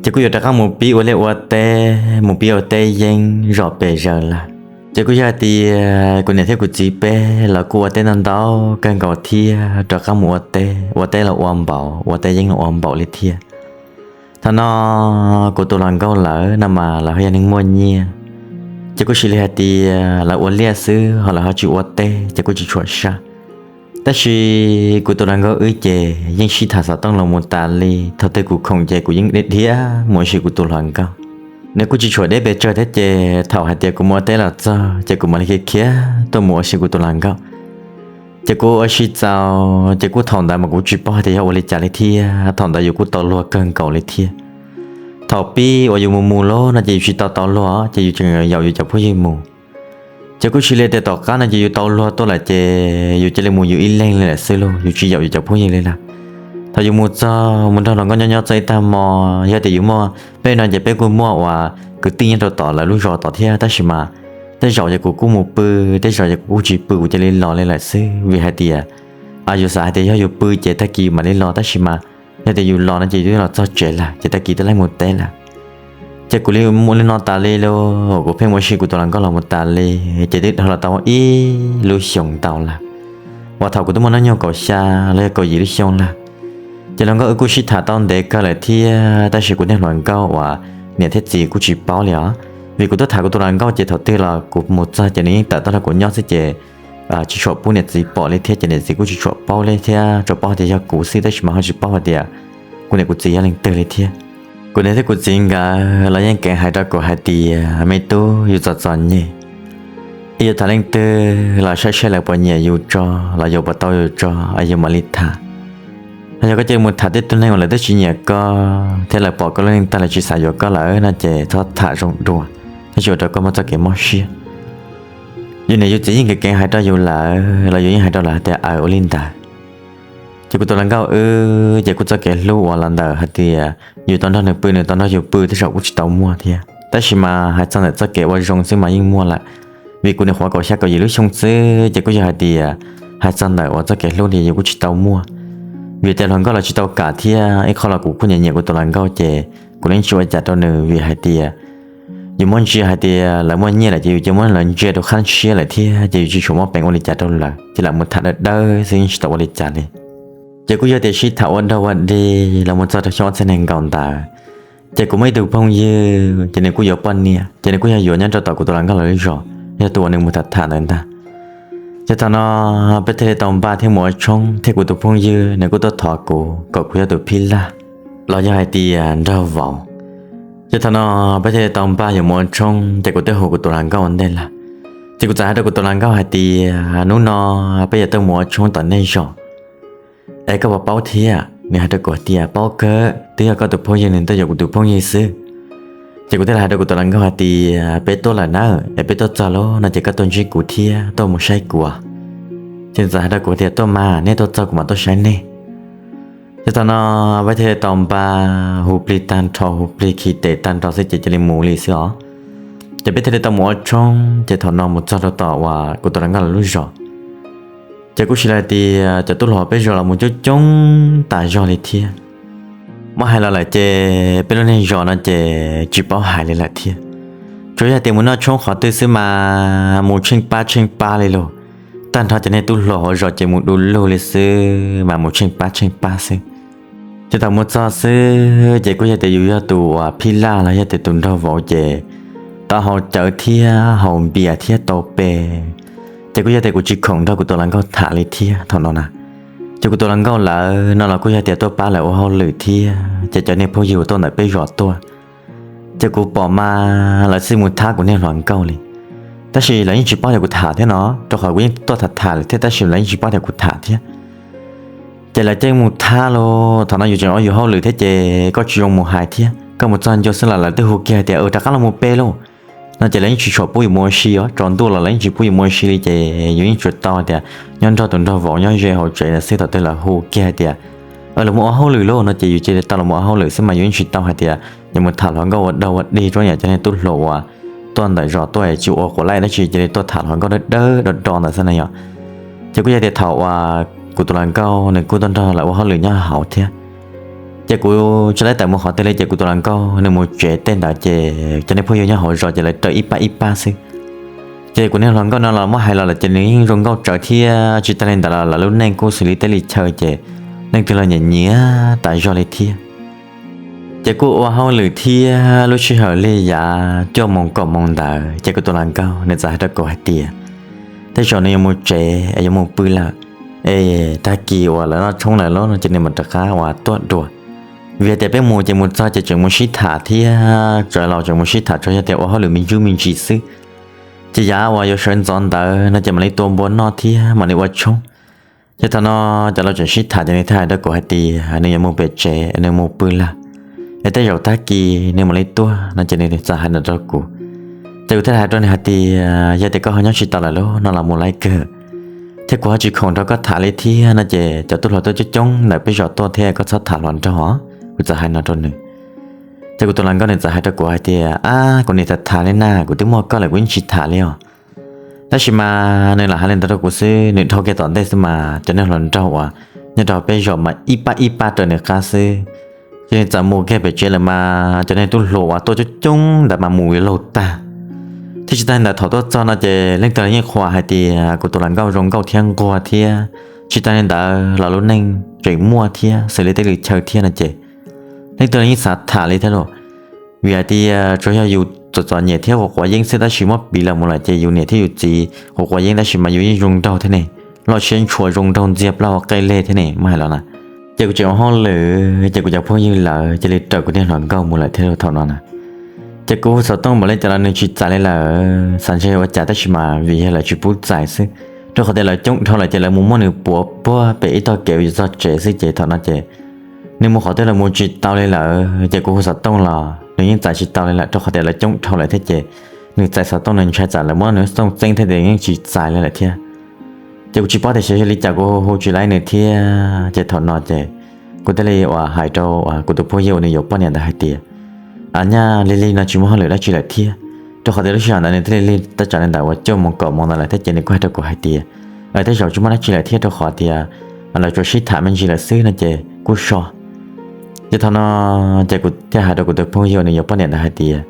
Ces kuj yuav rov qab mus pib ua liaj ua teb mus pib ua teb yeeb zom pes zaws lawm. Ces kuj yog hais tias kuv niam thiab kuv txiv peb los kuj ua teb ntau ntau kawg nkaus thiab rov qab mus ua teb, ua teb los ua npaum, ua teb yeeb los ua npaum li thiab. Thaum no kuv tus hluas nkauj lawv no mas lawv ho yog neeg muaj nyiaj, ces kuj tsis li hais tias lawv ua liaj xwb ho lawv ho tsis ua teb ces kuj tsis tshua sab. Tab sis kuv tus hluas nkauj wb ces yeej sib tham xov tooj los mus tas li, thaum twg kuv khoom ces kuv yeej dhia mus ua si kuv tus hluas nkauj. Nws kuj tsis tshua deb pes tsawg thiab ces thaum hais tias kuv mus ua teb los txog ces kuv mam li khiav khiav tuaj mus ua si kuv tus hluas nkauj. Ces kuv ua si txaus ces kuj thaum ntawd mas kuv tsis paub hais tias yog ua li cas li thiab, thaum ntawd yus kuj tau luag kawg nkaus li thiab. Thaum pib uas yus mus mus lawm no ces yus tsis tau tau luag ces yus tseem yaum yus cov phooj ywg mus. Ces kuj tsis li tias tom qab no ces yus tau luag tuaj lawm ces yus cia li mus yus ib leeg li lawm xwb lauj, yus tsis yaum yus cov phooj ywg li lawm. Thaum yus mus txog mus nrog hluas nkauj nyob nyob txog ib tag hmo, yog tias yus muaj peb no ces peb kuj muaj uas kwv tij nyob rau tom lawv lub zos tod thiab, tab sis mas tej zaum ces kuv kuj mus pw, tej zaum ces kuv kuj tsis pw, kuv cia li los li lawm xwb, vim hais tias yus xav hais tias yog yus pw ces tag kis yus mam li los, tab sis mas yog tias yus los no ces yus twb los txog tsev lawm ces tag kis twb laib mus teb lawm. Ces kuv li ua li no tas li lauj, kuv pheej ua si kuv tus hluas nkauj los mus tas li, ces twb dhau los tau ib lub xyoos ntau lawm, uas thaum kuv twb muaj hnub nyoog kaum xya los yog kaum yim lub xyoo lawm. Ces hluas nkauj wb kuj sib tham tau ntev kawg lawm thiab, tab sis kuv niag hluas nkauj uas niam thiab txiv kuj tsis paub li os, vim kuv twb tham kuv tus hluas nkauj ces thaum twg los kuv mus txog ces nws yeej tawm tuaj nrog kuv nyob xwb ces tsis tshua pub niam txiv pom li thiab, ces niam txiv kuj tsis tshua paub li thiab, tsuas paub hais tias yog kuv xwb, tab sis mas ho tsis paub hais tias kuv niam kuv txiv yog leej twg li thiab. Kuv niam thiab kuv txiv nkawd los yeej keev hais rau kuv hais tias, me tub, yus txom txom nyem, es yuav tham leej twg los saib saib lawv puas nyiam yus tso, los yuav puas tau yus tso, es yus mam li tham. Yog koj cia li mus tham tej tug neeg uas lawv twb tsis nyiam koj thiab lawv pom koj lub neej tag lawv tsis xav yuav koj lawm no ces txhob tham zoo dua, thiaj tsis ua rau koj muaj txoj kev mob siab. Yus niam yus txiv yeej keev keev hais rau yus lawm los yus yeej hais rau lawv hais tias aws, ua li ntawd. Ces kuv tus hluas nkauj wb ces kuj txoj kev hlub uas los ntawm hais tias yus tau nrog nws pw nws tau nrog yus pw tej zaum kuj tsis tau muaj thiab, tab sis mas hais txog ntawm txoj kev ua zoo xwb mas yeej muaj lawm. Vim kuv nyuam qhuav kaum xya kaum yim lub xyoo xwb ces kuj yog hais tias hais txog ntawm uas txoj kev hlub ntawd yus kuj tsis tau muaj. Vim tias hluas nkauj los tsis tau kam thiab, ib qho los kuv kuj nyiam nyiam kuv tus hluas nkauj ces kuv yeej tsis ua cas rau nws, vim hais tias yus muab ntsia hais tias lawv muaj nyiaj lawm ces yus cia li muab lawv ntsia rau qhab ntshiab lawm thiab, ces yus tsis tshua muaj peev ua li cas rau lawv, ces lam mus tham dawb dawb xwb yeej tsis tau ua li cas li. Ces kuj yog tias sib tham ua dog ua dig los mus txog rau xyoo ob txhiab nees nkaum ntawd, ces kuv muaj ib tug phooj ywg ces nws kuj yuav poj niam, ces nws kuj yog yuav nyob rau tom kuv tus hluas nkauj lawv lub zos, yog tus uas nws mus tham tham ntawd ntag. Ces thaum no peb thiaj li tau npaj thiab mus ua tshoob, thiab kuv tus phooj ywg nws kuj tuaj thov kuv kom kuv yog tus phij laj los yog hais tias nraug vauv. Ces thaum no peb thiaj li tau npaj yuav mus ua tshoob, ces kuv twb hu kuv tus hluas nkauj ua ntej lawm. Ces kuv txawm hais rau kuv tus hluas nkauj hais tias, hnub no peb yuav tuaj mus ua tshoob tom nej zos, es koj puas paub thiab? Nws hais rau kuv hais tias, paub kawg, twb yog koj tus phooj ywg nws tuaj yuav kuv tus phooj ywg xwb. Ces kuv thiaj li hais rau kuv tus hluas nkauj hais tias, peb tuaj lawm nawb, es peb tuaj txog lawm no ces koj tuaj ntsib kuv thiab tuaj mus saib kuv. Ces nws txawm hais rau kuv tias, tuaj mas, nej tuaj txog kuv mam tuaj saib nej. Ces thaum no peb thiaj li tau npaj hu plig tag nrho, hu plig khi tes tag nrho xwb ces cia li mus li xwb os. Ces peb thiaj li tau mus ua tshoob, ces thaum no mus txog rau tom uas kuv tus hluas nkauj lawv lub zos, ces kuj tsis li hais tias cov tub hluas peb zos los mus coob coob tas zog li thiab. Muab hais los lawm ces peb lub neej zos no ces tsis paub hais li lawm thiab. Tsuas yog tias mus noj tshoob qhov twg xwb mas mus tsheej pab tsheej pab li lauj. Tag nrho cov niag tub hluas hauv zos ces mus du lug li xwb mas mus tsheej pab tsheej pab xwb. Ces thaum mus txog xwb ces kuj yog tias yus yog tus uas phij laj los yog tias tus nraug vauv ces tau haus cawv thiab haus npias thiab tau pe. Ces kuj yog tias kuv tsis khoom nrog kuv tus hluas nkauj tham li thiab thaum no na. Ces kuv tus hluas nkauj lawv no los kuj yog tias tuaj pab lawv ua hauj lwm thiab, ces cov niag phooj ywg uas tuaj ntawm peb zos tuaj, ces kuv pom mas lawv xij mus thab kuv niag hluas nkauj li. Tab sis lawv yeej tsis paub tias kuv tham thiab no, rau qhov kuv yeej tuaj tham tham lawm thiab, tab sis lawv yeej tsis paub tias kuv tham thiab. Ces lawv cia li mus thab lauj. Thaum no yus tseem ua yus hauj lwm thiab ces koj tsis zoo mus hais thiab, koj mus txog ncua xwb los lawv twb hu kiag hais tias, rov qab los mus pe lauj. No ces lawv yeej tsis tshua pub yus mus ua si os, tsaus ntuj los lawv yeej tsis pub yus mus ua si li, ces yus yeej tsuas tau tias nyob nrog tus nraug vauv nyob ze hauv tsev ntawd xwb, thaum twg lawv hu kiag hais tias los mus ua hauj lwm lauj no ces yus cia li tau los mus ua hauj lwm xwb mas yus yeej tsis tau hais tias yuav mus tham hluas nkauj ua dog ua dig rau yam cov niag tub hluas uas tuaj ntawm zos tuaj tsis ua quav laij dab tsi, cia li tuaj tham hluas nkauj dawb dawb do do ntawd xwb na yom. Ces kuj yog tias thaum uas kuv tus hluas nkauj nws kuj tuaj nrog lawv ua hauj lwm nyob hauv thiab, ces kuv tsis tau tawm mus qhov twg li, ces kuv tus hluas nkauj nws mus tsev tej ntawd ces cov niag phooj ywg nyob hauv zos ces lawv raws ib pab ib pab xwb. Ces kuv niag hluas nkauj no los muab hais los lawm ces nws yeej zoo nkauj tsawv thiab, tsis tag li ntawd los lawv lub neej kuj xws li teb li chaw ces leej twg los nyiam nyiam tas zog li thiab. Ces kuj ua hauj lwm thiab, lub sij hawm li yav cuaj moos kaum moos ntawd ces kuv tus hluas nkauj nws txawm hais rau kuv hais tias tej zaum nws yuav mus tsev es yuav mus pw lawm, es tag kis uas lawv noj tshoob lawm lauj no ces nws mam rov qab uas tuaj dua. Vim hais tias peb mus ces mus txog ces tseem mus sib tham thiab, sawv los tseem mus sib tham tsuas yog tias ua hauj lwm me ntsuj me ntsis xwb. Ces yav uas yuav sawv ntxov ntawd no ces mam li tua npua noj thiab mam li ua tshoob. Ces thaum no cov laus tseem sib tham ces nws thiaj hais rau kuv hais tias nws yuav mus pem tsev, nws mus pw lawm, es tej zaum tag kis nws mam li tuaj no ces nws txawm hais ntawd rau kuv. Ces kuv thiaj hais rau nws hais tias, yog tias koj ho nyob tsis tau lawm lauj no los mus lawm kawg, thiab kuv ho tsis khoom nrog koj tham li thiab no ces cov tub hluas tuaj coob coob ntawm peb zos tuaj thiab, koj txhob tham hluas nraug os. Kuv txawm hais no rau nws. Ces kuv tus hluas nkauj nws txawm hais rau kuv hais tias, ab, kuv niam tham tham li na, kuv twb muaj koj lawm kuv yeej tsis tham li os. Tab sis mas nws lam hais li ntawd rau kuv xwb, nws dhau kiag tom ntej xwb mas cov neeg hluas nraug uas nyob rau peb zos mas ib pab ib pab raws nws qab xwb. Ces nws txawm mus kiag pem tsev lawm mas cov neeg tub hluas uas tuaj coob coob ntawd mas mus laug tag. Thiab tsis tas li ntawd thaum tuaj txog no ces leej twg los yeej qhuas hais tias kuv tus hluas nkauj zoo nkauj thiab nquag thiab, tsis tas li ntawd los lub neej tseem muaj thiab xws li tej lwm chaw thiab no ces leej twg los yeej xav tham li thiab los. Vim hais tias tsuas yog yus txom txom nyem thiab quav quav yeeb xwb, tab sis muab piv los mus lawm ces yus niam thiab yus txiv quav quav yeeb tab sis mas yus yeej zoo nraug thiab ne, loj siab ntshua zoo nraug ntxiag plaub hau qe leg thiab ne, muab hais los na. Ces kuv tseem ua hauj lwm ces kuv cov phooj ywg lawv cia li raws kuv niag hluas nkauj mus lawm thiab thaum no na. Ces kuv hu xov tooj npaum li cas los nws tsis txais li lawm, xav ntshe ua cas tab sis mas vim yog lawv tsis pub txais xwb, rau qhov tias lawv coob dhau lawm ces lawv mus muab nws puav puag pem ib tog kev uas yuav txog tsev xwb ces thaum no ces nws mus qhov twg los mus tsis tau li lawm ces kuv hu xov tooj los nws yeej txais tsis tau li lawm rau qhov tias lawv coob dhau lawm thiab ces nws txais xov tooj nws ntshai tsam lawv muab nws xov tooj txeeb thiab ces yeej tsis txais li lawm thiab. Ces kuv tsis paub tias xyov yog li cas kuv hu hu tsis laib nws thiab ces thaum no ces kuv thiaj li uas hais rau uas kuv tus phooj ywg uas nws yuav poj niam ntawd hais tias, a, nyaj lig lig no tsis muaj hauj lwm dab tsi lawm thiab, rau qhov tias lub sij hawm ntawd nws thiaj li lig tab tsam li ntawm uas cuaj moos kaum moos ntawd lawm thiab ces nws kuj hais rau kuv hais tias, tej zaum tsis muaj dab tsi lawm thiab rau qhov tias lawv tsuas sib tham me ntsis lawm xwb no ces kuj so. Ces thaum no ces kuv thiaj hais rau kuv tus phooj ywg uas nws yuav poj niam ntawd hais tias,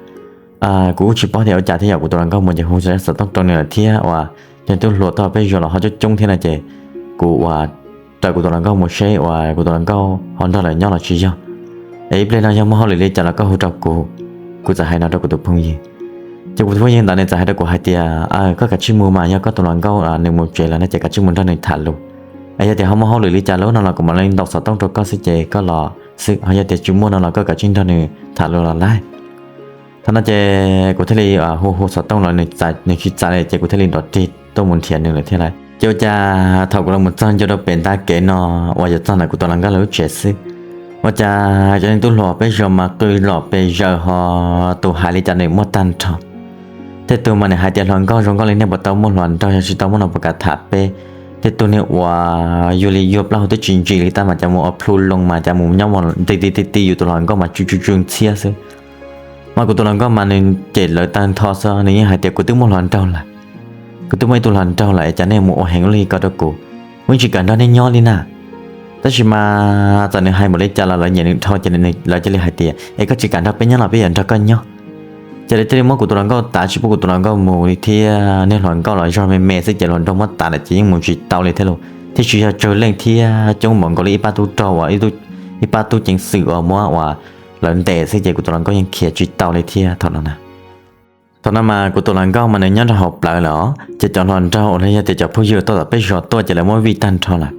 kuv kuj tsis paub tias ua cas thiab yom, kuv tus hluas nkauj mus ces hu xov tooj rau nws lawm thiab uas cov tub hluas tuaj peb zos los ho coob coob thiab no ces kuv uas raws kuv tus hluas nkauj mus seb uas kuv tus hluas nkauj ho nrog lawv nyob los tsis yog. Es ib pliag no yog muaj hauj lwm li cas los koj hu rau kuv. Kuv txawm hais no rau kuv tus phooj ywg. Ces kuv tus phooj ywg ntawd nws txawm hais rau kuv hais tias, koj kav tsij mus mas, yog koj tus hluas nkauj nws mus tsev lawm no ces kav tsij mus nrog nws tham lus. Es yog tias ho muaj hauj lwm li cas lawm no los kuv mam li ntaus xov tooj rau koj xwb ces koj los xwb, ho yog tias tsis muaj no los koj kav tsij nrog nws tham lus los lawm. Thaum no ces kuv thiaj li hu hu xov tooj los nws tsis txais li ces kuv thiaj li nrov rig tuaj mus nrhiav nws lawm thiab lawm. Ces ua cas thaum kuv los mus txog ncua rau pem nta kev no uas yuav txog ntawm kuv tus hluas nkauj lawv lub tsev xwb, ua cas cov neeg tub hluas peb zos mas qw lom pes zaws ho tus hais li cas nws muaj tag nrho. Tej tug mas nws hais tias hluas nkauj zoo nkauj li nej puas tau muaj hluas nraug, yog tsis tau muaj no puas kam tham peb. Tej tug niag uas yuag li yuag plaub hau twb tsis ntsim li tab mas cas mus ua plhu loo mas cas mus nyob mus nti ti ti ti yus tus hluas nkauj mas tsw tsw tsw ntxhiab xwb. Mas kuv tus hluas nkauj mas nws cem lawv tag nrho xwb, nws yeej hais tias kuv twb muaj hluas nraug lawm, kuv twb muaj ib tug hluas nraug lawm es cas nej mus ua heev ua luaj li ko rau kuv, kuv yeej tsis kam nrog nej nyob li na. Tab sis mas txawm nws hais npaum li cas los lawv nyiam nws dhau ces lawv cia li hais tias es koj tsis kam nrog peb nyob los peb yuav nrog koj nyob. Ces lawv thiaj li muab kuv tus hluas nkauj tav tsis pub kuv tus hluas nkauj mus li thiab, niag hluas nkauj los zog me me xwb ces hluas nraug muab tav lawm ces yeej mus tsis tau li thiab los, thiab tsis yog tsawg leej thiab, coob npaum nkaus li ib pab tub rog uas ib pab tub ceev xwm uas muab uas lawv ntes xwb ces kuv tus hluas nkauj yeej khiav tsis tau li thiab thaum no na. Thaum no mas kuv tus hluas nkauj mas nws nyob rau hauv plawv lawm os, ces cov hluas nraug uas los yog tias cov phooj ywg tuaj tom peb zos tuaj ces lawv muab vij tag nrho lawm.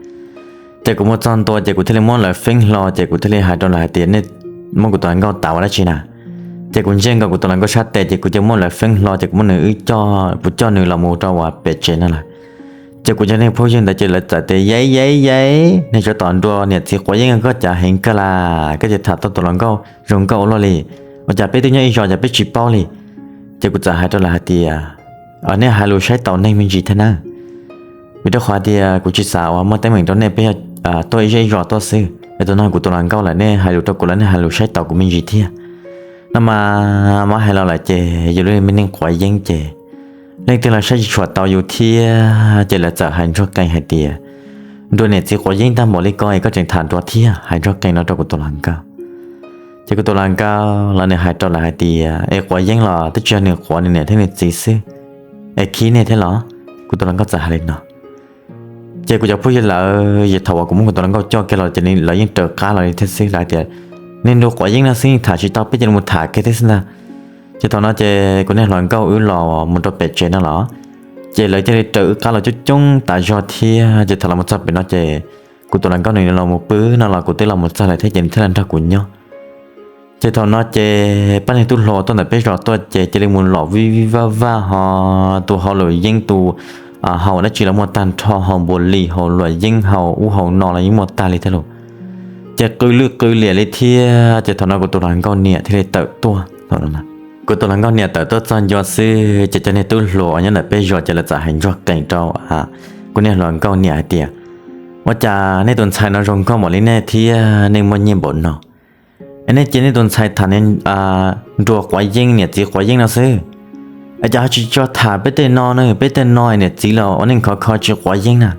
Ces kuv mus txog ntua ces kuv thiaj li muab lawv feeb hlo ces kuv thiaj li hais rau lawv hais tias nej muab kuv tus hluas nkauj tav ua dab tsi na. Ces kuv ntsia nkaus kuv tus hluas nkauj sab tes ces kuv cia muab lawv feeb hlo ces kuv muab nws wb coj, kuv coj nws los mus rau uas pem tsev no lawm. Ces kuv cov niag phooj ywg ntawd ces lawv txawm tias, yaiv yaiv yaiv, niag tsov tom nruas niam txiv quav yeeb, koj cas heev kawg las, koj ces tham tau tus hluas nkauj zoo nkauj ua luaj li, ua cas peb twb nyob ib zos cas peb tsis paub li. Ces kuv txawm hais rau lawv hais tias, nej hais lus saib taus neeg me ntsis thiab na. Vim rau qhov tias kuv tsis xav uas muaj teeb meem rau nej, peb yog tuaj ib zej ib zos tuaj xwb es tus no kuv tus hluas nkauj lawm, nej hais lus rau kuv los nej hais lus saib taus kuv me ntsis thiab. No mas muab hais los lawm ces yus lub me neej quav yeeb ces leej twg los saib tsis tshua tau yus thiab ces lawv txawm hais ntsuag qees hais tias, nruas niam txiv quav yeeb tag npaum li ko es koj tseem tham nruas thiab, hais ntsuag qees no rau kuv tus hluas nkauj. Ces kuv tus hluas nkauj los nws hais rau lawv hais tias, es quav yeeb los twb tsis yog nws quav, nws niam thiab nws txiv xwb, es khib nej thiab los? Kuv tus hluas nkauj txawm hais li no. Ces kuv cov phooj ywg lawv, thaum uas kuv muab kuv tus hluas nkauj coj kiag los ces lawv yeej raws qab los li thiab xwb, lawv hais tias, nej nruas quav yeeb no xwb tham tsis tau, peb cia li mus tham kiag thiab xwb ntag. Ces thaum no ces kuv niag hluas nkauj wb los mus rau pem tsev no los, ces lawv cia li raws wb qab los coob coob tas zog thiab. Ces thaum los mus txog pem no ces kuv tus hluas nkauj nws los mus pw no los kuv twb los mus txog lawm thiab ces nws thiaj li nrog kuv nyob. Ces thaum no ces pab neeg tub hluas tuaj ntawm peb zos tuaj ces cia li mus lom vij vij vaj vaj ho, tus haus luam yeeb tus haus dab tsi los muaj tag nrho, haus npuas lis haus luam yeeb haus ub haus no los yeej muaj tag li thiab los. Ces qw lwj qw liam li thiab ces thaum no kuv tus hluas nkauj niam thiaj li tawm tuaj thaum no na. Kuv tus hluas nkauj niam tawm tuaj txog ncua xwb ces cov niag tub hluas uas nyob ntawm peb zos ces lawv txawm hais ntsuag qees rau kuv niag hluas nkauj niam hais tias, ua cas nej tus ntxhais no zoo nkauj npaum li nej thiab nej muaj nyiaj npaum no, es nej cia nej tus ntxhais tham nruas quav yeeb niam txiv quav yeeb no xwb, es cas ho tsis tso tham peb tej no ne? Peb tej no niam txiv los ua neej khov kho tsis quav yeeb na.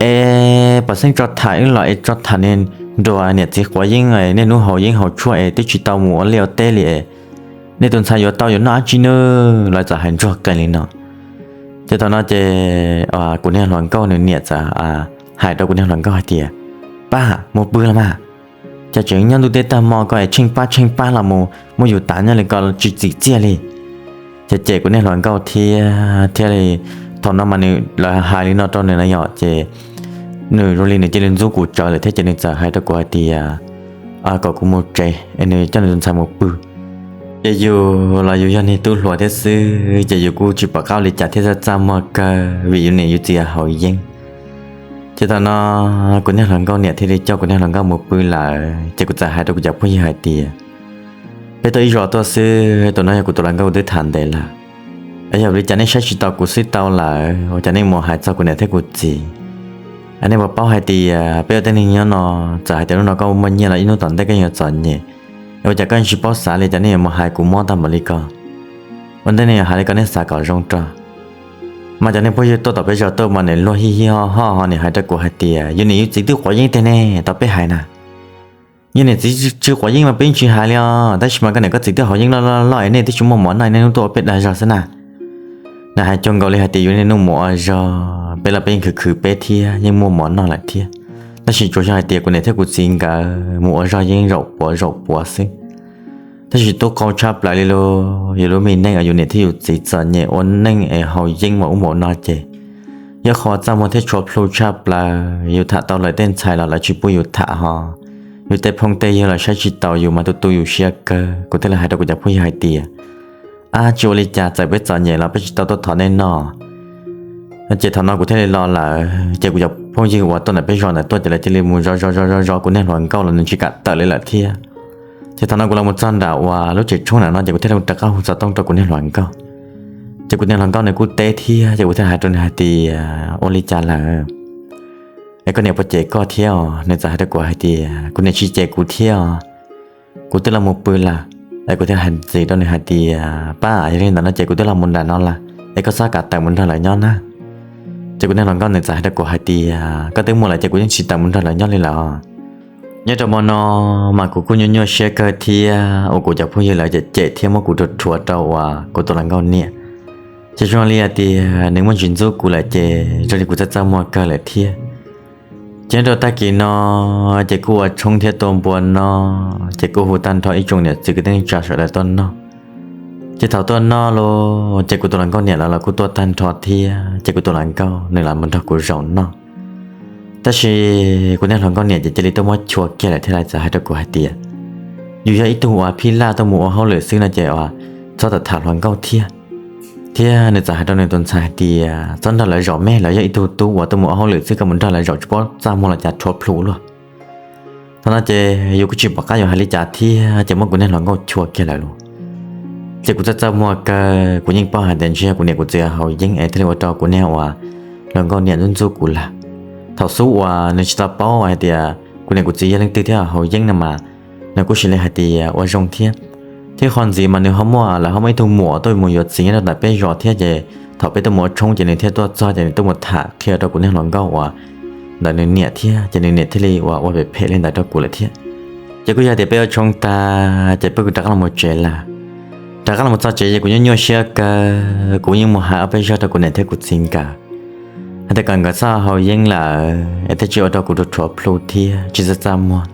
Es pam xeeb tso tham wb los es tso tham nruas niam txiv quav yeeb, niaj hnub haus yeeb haus tshuaj es twb tsis tau mus ua liaj ua teb li es nej tus ntxhais yuav tau yuav noj dab tsi ne? Lawv txawm hais ntsuag qees li no. Ces thaum no ces kuv niag hluas nkauj nws niam txawm hais rau kuv niag hluas nkauj hais tias, pab, mus pw los mas, cas tseem nyob ntuj teb tag hmo ko es tsheej pab tsheej pab los mus muab yus tav nyob li ko tsis txim txiaj li. Ces cem kuv niag hluas nkauj thiab thiaj li, thaum no mas nws lawv hais li no rau nws na yom, ces nws zoo li nws cia li ntxub kuv tsawv lawm thiab ces nws txawm hais rau kuv hais tias kom kuv mus tsev es nws coj nws tus ntxhais mus pw. Ces yus los yus yog niag tub hluas thiab xwb ces yus kuj tsis pom qab ua li cas thiab, txaj txaj muag kawg vim yus niam yus txiv haus yeeb. Ces thaum no kuv niag hluas nkauj niam thiaj li coj kuv niag hluas nkauj mus pw lawm ces kuv txawm hais rau kuv cov phooj ywg hais tias, peb tuaj ib zaug tuaj xwb, tus no yog kuv tus hluas nkauj kuv twb tham ntev lawm, es yog li cas nej saib tsis taus kuv xwb tau lawm, ua cas nej mus hais txog kuv niam thiab kuv txiv? Nej puas paub hais tias peb ua tej neeg nyob no, txawm hais tias hnub no koj muaj nyiaj los ib hnub tom ntej koj yuav txom nyem, ua cas koj tsis paub xav li cas nej yuav mus hais kuv mob tag npaum li ko? Ua ntej nej yuav hais li ko nej xav kom zoo rau. Mas cov niag phooj ywg tuaj tom peb zos tuaj mas nws luag hij hij ho ho ho nws hais rau kuv hais tias yus niam yus txiv twb quav yeeb tiag ne, tau peb hais na. Yus niam txiv tsis quav yeeb mas peb yeej tsis hais li os, tab sis mas koj niam koj txiv twb haus yeeb loj loj loj es nej twb tsis muaj mov noj, nej hnub tuaj ua peb dag zog xwb na. Nws hais cuag nkaus li hais tias yus niaj hnub mus ua zog, peb los peb yeej khwv khwv peb thiab yeej muaj mov noj lawm thiab. Tab sis tsuas yog hais tias kuv niam thiab kuv txiv nkawd mus ua zog yeej zaum puav zaum puav xwb. Tab sis tub qau tshaj plaws li los yus lub me neej es yus niam thiab yus txiv txom nyem ua neej es haus yeeb npaum ub npaum no ces yog qhov txaj muag thiab tshuav plhu tshaj plaws. Yus tham tau lawv tej ntxhais los lawv tsis pub yus tham ho, yus tej phooj tej ywg los saib tsis taus yus mas tu tu yus siab kawg. Kuv thiaj li hais rau kuv cov phooj ywg hais tias, ab, tsis ua li cas, txawm peb txom nyem los peb tsis tau tuaj thov nej noj. Ces thaum no kuv thiaj li los lawm ces kuv cov phooj ywg uas tuaj ntawm peb zos ntawd tuaj ces lawv cia li mus zov zov zov zov zov kuv niag hluas nkauj los nws tsis kam tawm li lawm thiab. Ces thaum no kuv los mus txog nram uas lub tsev tshoob nram no ces kuv thiaj li rov qab hu xov tooj rau kuv niag hluas nkauj. Ces kuv niag hluas nkauj nws kuj teb thiab ces kuv thiaj hais rau nws hais tias, ua li cas lawm? Es koj niam puas cem koj thiab os? Nws txawm hais rau kuv hais tias kuv niam tsis cem kuv thiab os, kuv twb los mus pw lawm. Es kuv thiaj hais ntxiv rau nws hais tias, pab, yog li ntawd no ces kuv twb los mus nram no lawm es koj txhob kam tawm mus nrog lawv nyob na. Ces kuv niag hluas nkauj nws txawm hais rau kuv hais tias koj twb muaj lawm ces kuv yeej tsis tawm mus nrog lawv nyob li lawm os. Nyob rau hmo no mas kuv kuj nyuaj nyuaj siab kawg thiab uas kuv cov phooj ywg lawv cem cem thiab muab kuv rhuav rhuav rau uas kuv tus hluas nkauj niam. Ces zoo li hais tias nws muaj ntsis ntxub kuv lawm ces zoo li kuv txaj txaj muag kawg lawm thiab. Ces nyob rau tag kis no ces kuj ua tshoob thiab tua npua no, ces kuj hu tag nrho ib tsoom niam txiv kwv tij neej tsa sawv daws tuaj noj. Ces thaum tuaj noj los ces kuv tus hluas nkauj niam lawv los kuj tuaj tag nrho thiab ces kuv tus hluas nkauj nws los mus nrog kuv zaum noj. Tab sis kuv niag hluas nkauj niam ces cia li tuaj muab chua kiag lawm thiab lawv txawm hais rau kuv hais tias, yus yog ib tug uas phij laj tuaj mus ua hauj lwm xwb no ces uas txhob tham hluas nkauj thiab. Thiab nws txawm hais rau nws tus ntxhais hais tias txhob nrog lawv zaum me, lawv yog ib tug tub uas tuaj mus ua hauj lwm xwb, koj mus nrog lawv zaum tsis paub txaj muag los cas rhuav plhu luaj. Thaum no ces yus kuj tsis pom qab yuav hais li cas thiab ces muab kuv niag hluas nkauj chua kiag lawm lauj. Ces kuv txaj txaj muag kawg, kuv yeej paub hais tias ntshe yog kuv niam kuv txiv haus yeeb es thiaj li ua rau kuv niag uas hluas nkauj niam ntxub ntxub kuv lawm. Thaum xub uas nws tsis tau paub hais tias kuv niam kuv txiv yog leej twg thiab haus yeeb no mas nws kuj cia li hais tias ua zoo thiab. Thiab qhov ntxiv mas nws ho muaj, lawv ho muaj ib tug muam tuaj mus yuav txiv nyob rau ntawm peb zos thiab ces thaum peb tuaj mus ua tshoob ces nws thiaj tuaj txog ces nws tuaj mus tham qhia rau kuv niag hluas nkauj uas ntawm nws niam thiab ces nws niam thiaj li uas ua phem phem li ntawd rau kuv lawm thiab. Ces kuj yog tias peb ua tshoob tag ces peb kuj rov qab los mus tsev lawm. Rov qab los mus txog tsev ces kuv nyuaj nyuaj siab kawg, kuv yeej mus hais ob peb zag rau kuv niam thiab kuv txiv nkawd hais tias kom nkawd txhob haus yeeb lawm es thiaj tsis ua rau kuv rhuav plhu thiab tsis txaj txaj muag.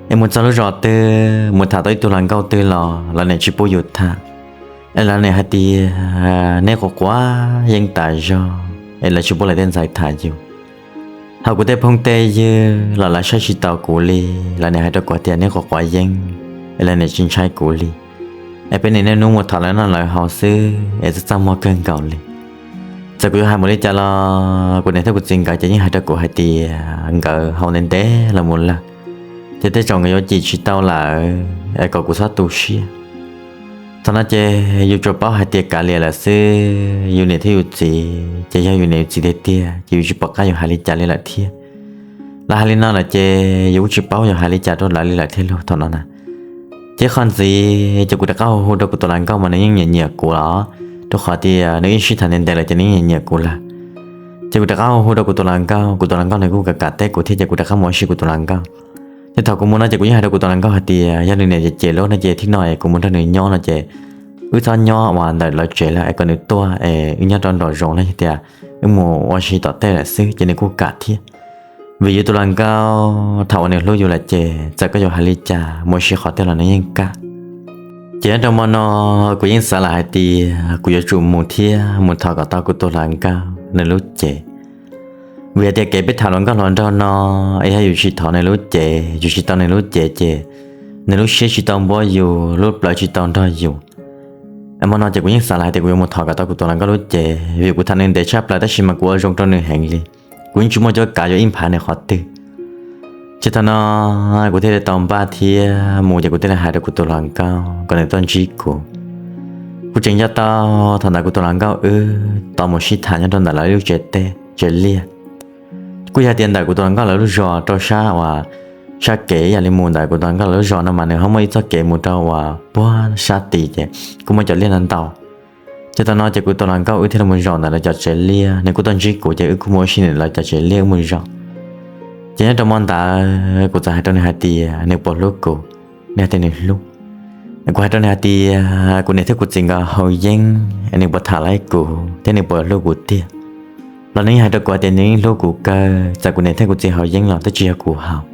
Es mus txog lub zos twg mus tham tau ib tug hluas nkauj twg los lawv niam tsis pub yus tham. Es lawv niam hais tias neb quav quav yeeb tas zog es lawv tsis pub lawv tej ntxhais tham yus. Ho kuv tej phooj tej ywg los lawv saib tsis taus kuv li, lawv niam hais rau kuv hais tias neb quav quav yeeb es lawv niam tsis ntshai kuv li. Es peb niaj hnub mus thov lawv noj lawv haus xwb es txaj txaj muag kawg nkaus li. Txawm kuv yuav hais mus li cas los kuv niam thiab kuv txiv nkawd ces yeej hais rau kuv hais tias nkawd haus ntev ntev los mus lawm, ces tej zaum nkawd yuav cim tsis tau lawm es kom kuv txhob tu siab. Thaum no ces yus tsuas paub hais tias kav liam lawm xwb, yus niam thiab yus txiv ces yog yus niam yus txiv tiag tiag ces yus tsis pom qab yuav hais li cas li lawm thiab. Lawv hais li no lawm ces yus kuj tsis paub yuav hais li cas rau lawv li lawm thiab lauj thaum no na. Ces qhov ntxiv ces kuv rov qab hu hu rau kuv tus hluas nkauj mas nws yeej nyiam nyiam kuv los, rau qhov tias nws yeej sib tham ntev ntev lawm ces nws yeej nyiam nyiam kuv lawm. Ces kuv rov qab hu hu rau kuv tus hluas nkauj, kuv tus hluas nkauj nws kuj kam kam teb kuv thiab ces kuv rov qab mus ua si kuv tus hluas nkauj. Ces thaum kuv mus no ces kuv yeej hais rau kuv tus hluas nkauj hais tias yog nws niam cem cem lub no ces thib no es kuv mus nrog nws nyob no ces wb txhob nyob uas ntawm lawv tsev lawm es kom nws tuaj es wb nyob rau nraum zoov los yog tias wb mus ua si tom tej lawm xwb ces nws kuj kam thiab. Vim yus tus hluas nkauj thaum uas nws hlub yus lawm ces txawm koj yuav hais li cas mus ua si qhov twg los nws yeej kam. Ces nyob rau hmo no kuv yeej xav lawm hais tias kuv yuav tsum mus thiab mus thov kom tau kuv tus hluas nkauj nws lub cev. Vim hais tias kev peb tham hluas nkauj hluas nraug no, es yog yus tsis thov nws lub cev, yus tsis tau nws lub cev ces nws lub siab tsis tau npuab yus, lub plawv tsis tau nrog yus. Hmo no ces kuv yeej xav lawm hais tias kuv yuav mus thov kom tau kuv tus hluas nkauj lub cev, vim kuv tham nws ntev tshaj plaws tab sis mas kuv ua zoo rau nws heev li, kuv yeej tsis muaj cuab kav yuav ib nphav nws qhov twg. Ces thaum no kuv thiaj li tau npaj thiab mus ces kuv thiaj li hais rau kuv tus hluas nkauj kom nws tuaj ntsib kuv. Kuv tseem nco tau thaum ntawd kuv tus hluas nkauj wb tau mus sib tham nyob rau ntawm lawv lub tsev teb tsev liaj. Kuj yog tias ntawm kuv tus hluas nkauj lawv lub zos rau sab uas sab kev ib yam li mus ntawm kuv tus hluas nkauj lawv lub zos no mas nws ho muaj ib txoj kev mus rau uas puag sab tid ces kuj muaj cov liaj no ntau. Ces thaum no ces kuv tus hluas nkauj wb thiaj li mus zaum ntawm lawv cov tsev liaj, nws kuj tuaj ntsib kuv ces wb kuj mus ua si ntawm lawv cov tsev liaj wb mus zaum. Ces nyob rau hmo ntawd kuv txawm hais rau nws hais tias nws puas hlub kuv, nws hais tias nws hlub. Kuv hais rau nws hais tias kuv niam thiab kuv txiv nkawd haus yeeb, nws puas tham laib kuv thiab nws puas hlub kuv tiag. Los nws yeej hais rau kuv hais tias nws yeej hlub kuv kawg, txawm kuv niam thiab kuv txiv haus yeeb los twb tsis yog kuv haus.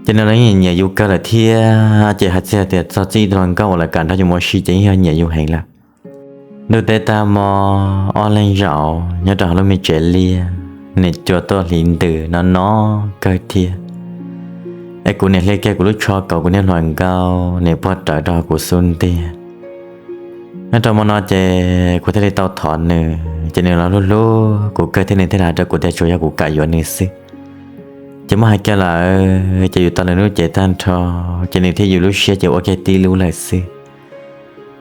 Ces nws los yeej nyiam yus kawg lawm thiab, ces hais txij tias txog txij tus hluas nkauj uas lawv kam nrog yus mus ua si ces yeej yog nyiam yus heev lawm. Ntuj teb tag hmo, ob leeg zaum nyob rau hauv lub me tsev liaj, niam cua tuaj hliv ntws no no kawg thiab. Es kuv niam hle kiag kuv lub tsho kauv kuv niag hluas nkauj, niam puag rawv rau kuv xub ntiag. Nyob rau hmo no ces kuv thiaj li tau thov nws, ces nws los hlub hlub kuv kawg thiab nws thiaj li hais rau kuv tias tsuas yog kuv kam yuav nws xwb. Ces muab hais kiag lawm ces yus tau nws lub cev tag nrho, ces nws thiab yus lub siab ces ua kiag tib lub lawm xwb.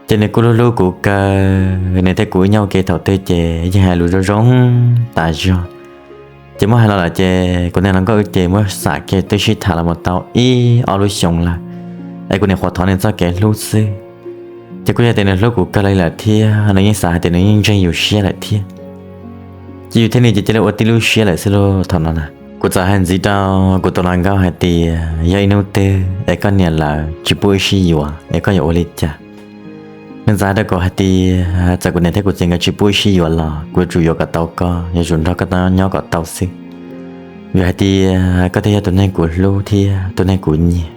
Ces nws kuj hlub hlub kuv kawg, nws thiab kuv wb nyob ua ke thaum twg ces yeej hais lus zoo zoo tas zog. Ces muab hais los lawm ces kuv niag hluas nkauj wb ces muab xam kiag twb sib tham los mus tau ib ob lub xyoo lawm, es kuv niam qhuav thov nws txoj kev hlub xwb. Ces kuj yog tias nws hlub kuv kawg li lawm thiab nws yeej xav hais tias nws yeej ntseeg yus siab lawm thiab. Ces yus thiab nws ces cia li ua tib lub siab lawm xwb lauj thaum no na. Kuv txawm hais ntxiv rau kuv tus hluas nkauj hais tias yog ib hnub twg es koj niam lawv tsis pub wb sib yuav es koj yuav ua li cas? Nws txawm hais rau kuv hais tias txawm kuv niam thiab kuv txiv nkawd tsis pub wb sib yuav los kuv yuav tsum yuav kom tau koj, yuav tsum nrog koj nyob kom tau xwb. Vim hais tias koj thiaj yog tus neeg kuv hlub thiab tus neeg kuv nyiam.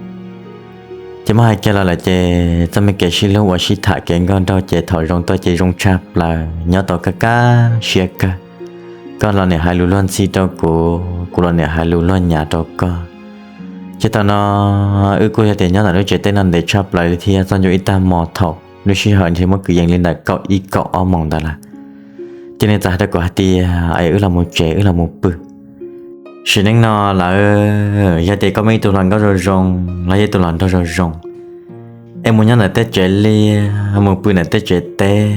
Ces muab hais kiag los lawm ces txoj me kev sib hlub uas sib tham kev nkauj nraug ces thaum zoo tuaj ces zoo tshaj plaws, nyob tau kaj kaj siab kawg. Koj los niam hais lus luag ntxhi rau kuv, kuv los niam hais lus luag nyav rau koj. Ces thaum no wb kuj yog tias nyob ntawm lub tsev teb no ntev tshaj plaws li thiab txog ncua ib tag hmo thaum lub sij hawm ntshe muab kwv yees li ntawm kaum ib kaum ob moos ntawd lawm. Ces nws txawm hais rau kuv hais tias es wb los mus tsev, wb los mus pw. Sim neej no lawm, yog tias koj muaj ib tug hluas nkauj zoo zoo los yog ib tug hluas nraug zoo zoo, es mus nyob ntawm tej tsev liaj, mus pw ntawm tej tsev teb,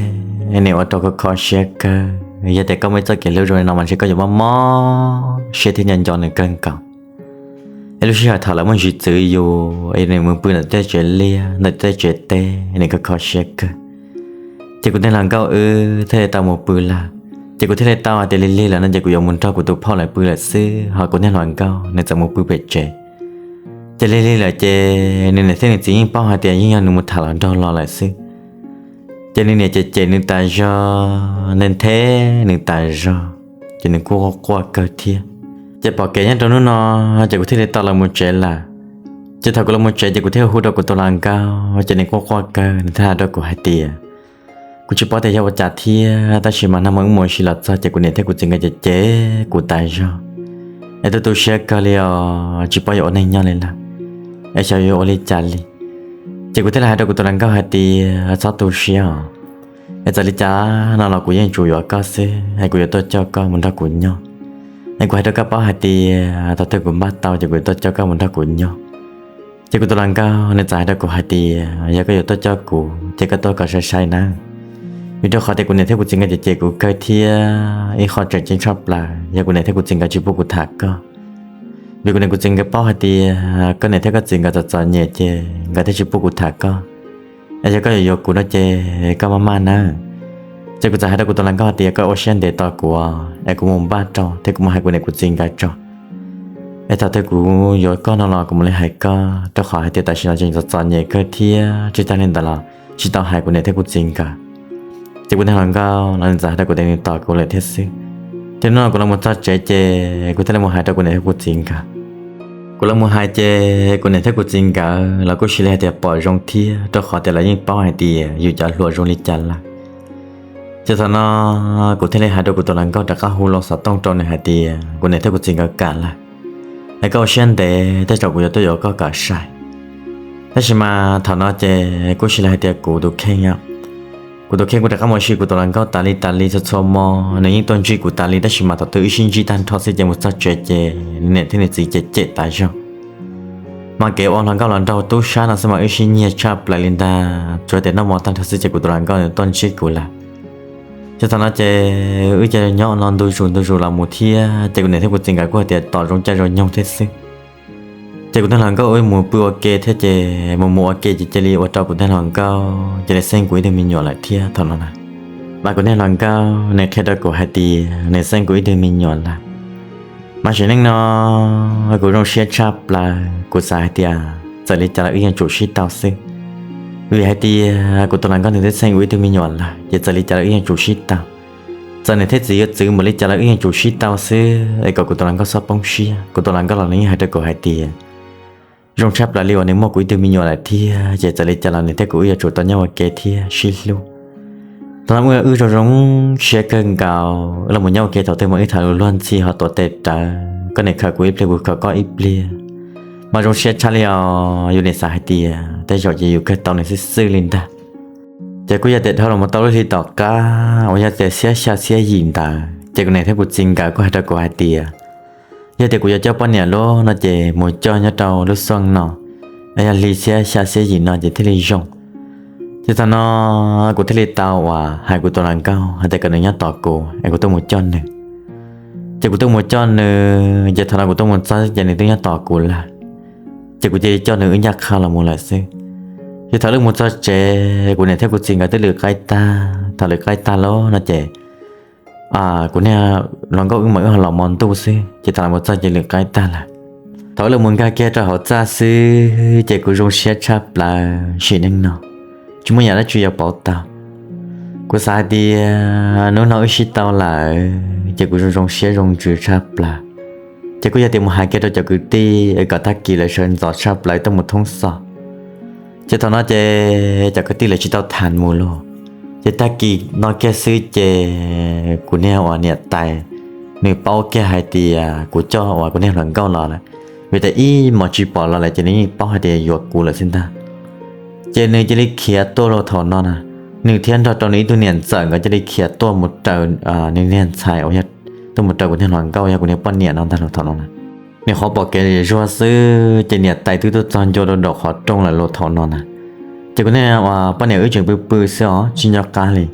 nws ua rau koj kho siab kawg. Yog tias koj muaj ib txoj kev hlub zoo li no mas ntshe koj yuav mob mob siab thiab nco nco nws kawg nkaus. Es lub sij hawm thaum lawv muaj ntsis txwv yus es nws mus pw ntawm tej tsev liaj, ntawm tej tsev teb, nws kho kho siab kawg. Ces kuv niag hluas nkauj wb thiaj li tau mus pw lawm. Ces kuv thiaj li tau hais tias lig lig lawm no ces kuv yuav mus nrog kuv tus phauj lawv pw lawm xwb, ho kuv niag hluas nkauj nws txawm mus pw pem tsev. Ces lig lig lawm ces nws niam thiab nws txiv yeej paub hais tias yeej yog nws mus tham hluas nraug los lawm xwb. Ces nws niam cem cem nws tas zog, nthe nthe nws tas zog, ces nws kuj quaj quaj kawg thiab. Ces pom kev nyob rau hnub no, ces kuv thiaj li tau los mus tsev lawm. Ces thaum kuv los mus tsev ces kuv thiaj hu rau kuv tus hluas nkauj, ces nws quaj quaj kawg, nws thiaj hais rau kuv hais tias kuv tsis paub tias yog ua cas thiab, tab sis mas nag hmo wb mus ua si los txog ces kuv niam thiab kuv txiv nkawd cem cem kuv tas zog, es tu tu siab kawg li os, tsis paub yuav ua neeg nyob li lawm, es xyov yuav ua li cas li. Ces kuv thiaj li hais rau kuv tus hluas nkauj hais tias txhob tu siab os, es txawm li cas no los kuv yeej tsum yuav koj xwb, es kuv yuav tuaj coj koj mus nrog kuv nyob. Es kuv hais rau koj paub hais tias thaum twg kuv npaj tau ces kuv yuav tuaj coj koj mus nrog kuv nyob. Ces kuv tus hluas nkauj nws txawm hais rau kuv hais tias yog koj yuav tuaj coj kuv ces koj tuaj kom sai sai nawb, vim rau qhov tias kuv niam thiab kuv txiv nkawd cem cem kuv kawg thiab ib qho tseem ceeb tshaj plaws yog kuv niam thiab kuv txiv nkawd tsis pub kuv tham koj. Vim kuv niam kuv txiv nkawd paub hais tias koj niam thiab koj txiv nkawd txom txom nyem ces nkawd thiaj tsis pub kuv tham koj. Es yog koj yuav yuav kuv no ces koj maj maj nawb. Ces kuv txawm hais rau kuv tus hluas nkauj hais tias koj ua siab ntev tos kuv es kuv mus npaj rau thiab kuv mus hais kuv niam kuv txiv nkawd tso. Es thaum twg kuv yuav koj no los kuv mam li hais koj, rau qhov hais tias tam sim no tseem txom txom nyem kawg thiab tsis tag li ntawd los tsis tau hais kuv niam thiab kuv txiv nkawd. Ces kuv niag hluas nkauj los nws txawm hais rau kuv tias nws tos kuv lawm thiab xwb. Ces hnub no kuv los mus txog tsev ces kuv thiaj li mus hais rau kuv niam thiab kuv txiv nkawd. Kuv los mus hais ces kuv niam thiab kuv txiv nkawd los kuj cia li hais tias pom zoo thiab, rau qhov tias lawv yeej paub hais tias yus cov hluas zoo li cas lawm. Ces thaum no kuv thiaj li hais rau kuv tus hluas nkauj rov qab hu lo xov tooj rau nws hais tias kuv niam thiab kuv txiv nkawd kam lawm, es koj ua siab ntev tej zaum kuv yuav tuaj yuav koj kom sai. Tab sis mas thaum no ces kuj cia li hais tias kuv tus kheej, kuv tus kheej kuj rov qab mus ua si kuv tus hluas nkauj tas li tas li txhua txhua hmo, nws yeej tuaj ntsib kuv tas li, tab sis mas thaum twg wb sib ntsib tag nrho xwb ces mus txog tsev ces nws niam thiab nws txiv ces cem tas zog. Mas kev ua hluas nkauj los nraug tub sab no xwb mas wb sib nyiag tshaj plaws li ntag, tsuas tias noj mov tag nrho xwb ces kuv tus hluas nkauj nws tuaj ntsib kuv lawm. Ces thaum no ces wb cia li nyob no ntu zus ntu zus los mus thiab ces kuv niam thiab kuv txiv nkawd kuj hais tias tos zoo caij zoo nyoog thiab xwb. Ces kuv tus hluas nkauj wb mus pw ua ke thiab ces mus mus ua ke ces cia li ua rau kuv tus hluas nkauj cia li xeeb kuv ib tug me nyuam lawm thiab thaum no na. Mas kuv tus hluas nkauj nws qhia rau kuv hais tias nws xeeb kuv ib tug me nyuam lawm. Mas sim neej no kuv zoo siab tshaj plaws, kuv xav hais tias txawm li cas los wb yeej tsum sib tau xwb. Vim hais tias kuv tus hluas nkauj nws twb xeeb kuv ib tug me nyuam lawm ces txawm li cas los wb yeej tsum sib tau. Txawm niam thiab txiv yuav txwv npaum li cas los wb yeej tsum sib tau xwb es kom kuv tus hluas nkauj txhob poob siab. Kuv tus hluas nkauj los nws yeej hais rau kuv hais tias zoo tshaj plaws li uas nws muaj kuv ib tug me nyuam lawm thiab ces txawm li cas los nws thiab kuv wb yuav tsum tau nyob ua ke thiab sib hlub. Thaum no wb zoo zoo siab kawg nkaus, wb los mus nyob ua ke thaum twg mas wb tham lus luag ntxhi ho tuav tes rawv, koj niam khaws kuv ib pliag kuv khaws koj ib pliag. Mas zoo siab tshaj li os, yus niam xav hais tias tej zaum ces yus kawg tau nws xwb xwb li ntag. Ces kuj yog tias dhau los mus tau lub hli tom qab uas yog tias xiab xya xiab yim ntawd ces kuv niam thiab kuv txiv nkawd kuj hais rau kuv hais tias yog tias kuv yuav coj poj niam lub no ces mus coj nyob rau lub xeev no, yog hli xiab xya xiab yim no ces thiaj li zoo. Ces thaum no kuv thiaj li tau uas hais kuv tus hluas nkauj hais tias kom nws nyob tos kuv es kuv tuaj mus coj nws. Ces kuv tuaj mus coj nws ces thaum no kuv tuaj mus txog ces nws twb nyob tos kuv lawm. Ces kuv cia li coj nws wb ncaj qha los mus lawm xwb. Ces thaum wb mus txog tsev kuv niam thiab kuv txiv nkawd twb lwm qaib tag, thaum lwm qaib tag lawm no ces kuv niag hluas nkauj wb mas wb ho los hmo ntuj xwb ces thaum los mus txog ces lwm qaib tag lawm. Thaum wb los mus nkag kiag rau hauv txaj xwb ces kuv zoo siab tshaj plaws, sim neej no tsis muaj yam dab tsi yuav pauv tau. Kuv xav hais tias hnub no wb sib tau lawm ces kuv zoo zoo siab zoo ntsws tshaj plaws. Ces kuj yog tias mus hais kiag rau cov kwv tij kom tag kis lawv sawv ntxov tshaj plaws tuaj mus thoob xos. Ces thaum no ces cov kwv tij lawv tsis tau tham mus lauj. Ces tag kis no kiag xwb ces kuv niag uas niam tais nws paub kiag hais tias kuv coj uas kuv niag hluas nkauj los lawm, vim tias ib hmos tsis pom los lawm ces nws yeej paub hais tias yuav kuv lawm xwb ntag. Ces nws cia li khiav tuaj los thaum no na, nws thiab nrog rau nws ib tug niam ntxawm nkawd cia li khiav tuaj mus raws nws niag ntxhais uas yog, tuaj mus raws kuv niag hluas nkauj yog kuv niag poj niam no ntag los thaum no na. Nws qhuav pom kev zuag xwb ces niam tais twb tuaj txog ncua rau nraum qhov rooj lawm los thaum no na. Ces kuv niag uas poj niam wb tseem pw pw xwb os tsis nco qab li.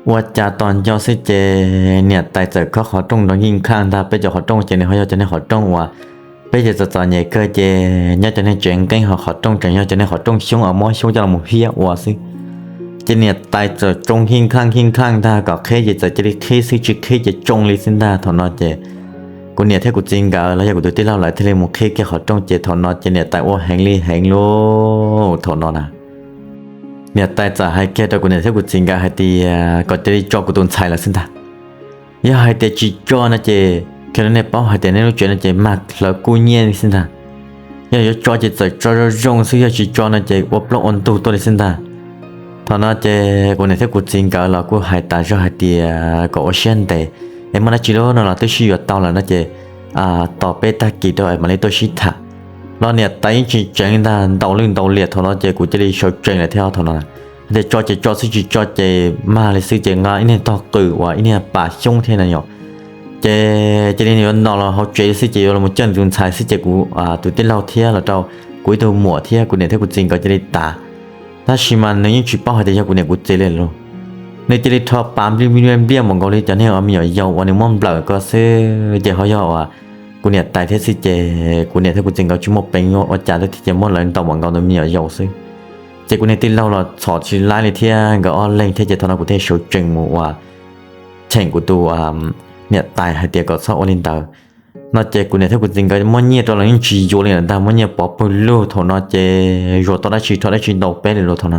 Ua cas tos nco xwb ces niam tais txawm khob qhov rooj nrov nkij nkhaj ntag, peb cov qhov rooj ces nws ho yog cov niag qhov rooj uas peb ces txom txom nyem kawg ces nyob cov niag tsev nqeeb ho qhov rooj tseem yog cov niag qhov rooj xyoob uas muab xyoob coj los hiab ua xwb. Ces niam tais txawm tsoo nkij nkhaj nkij nkhaj ntag, kom qhib ces txawm cia li qhib xwb, tsis qhib ces tsoo li xwb ntag. Thaum no ces kuv niam thiab kuv txiv nkawd los yog kuv tus tij laug lawv thiaj li mus qhib kiag qhov rooj ces thaum no ces niam tais ua heev li heev lauj thaum no na. Niam tais txawm hais kiag rau kuv niam thiab kuv txiv nkawd hais tias kom cia li tso kuv tus ntxhais lawm xwb ntag. Yog hais tias tsis tso no ces, kheev nej paub hais tias nej lub tsev no ces mag hlawv kuj nyiaj li xwb ntag. Yog yuav tso ces txawm tso zoo zoo xwb, yog tsis tso no ces ua plaub ua ntug tuaj li xwb ntag. Thaum no ces kuv niam thiab kuv txiv nkawd los kuj hais tas zog hais tias kom ua siab ntev, es muaj dab tsi lub no los twb sib yuav tau lawm no ces tos peb tag kis rau es mam li tuaj sib tham. Los niam tais yeej tsis tseev ntag, ntaus lwj ntaus liam thaum no ces kuv cia li sawv tsees lawm thiab thaum no. Hais tias tso ces tso xwb, tsis tso ces mag li xwb ces nqa ib niag tog qws uas ib niag pas xyoob thiab na yom. Ces cia li yuav no los hauv tsev xwb ces yuav los coj nws tus ntxhais xwb ces kuv tus tij laug thiab los rau kuv ib tug muam thiab kuv niam thiab kuv txiv nkawd cia li tas. Tab sis mas nws yeej tsis paub hais tias yog kuv niam kuv txiv li los. Nws cia li rho pas npliaj npliaj npliaj npliaj npaum nkaus li cov neeg uas me nyuam yaus uas nws muab nplawm ko xwb ces ho yog uas kuv niam tais thiab xwb ces kuv niam thiab kuv txiv nkawd tsis muaj peev ua cas thiab ces muab lawv ntaus npaum nkaus tus me nyuam yaus xwb. Ces kuv niag tij laug los txhom tsis laib li thiab nkawd ob leeg thiab ces thaum no kuv thiaj sawv tsees mus uas cheem kuv tus niam tais hais tias kom txhob ua li ntawd no ces kuv niam thiab kuv txiv nkawd muab nyiaj rau los yeej tsis yuav li lawm ntag, muab nyiaj pov pawg lug. Thaum no ces zuas tau dab tsi rho dab tsi ntau peb li los thaum no.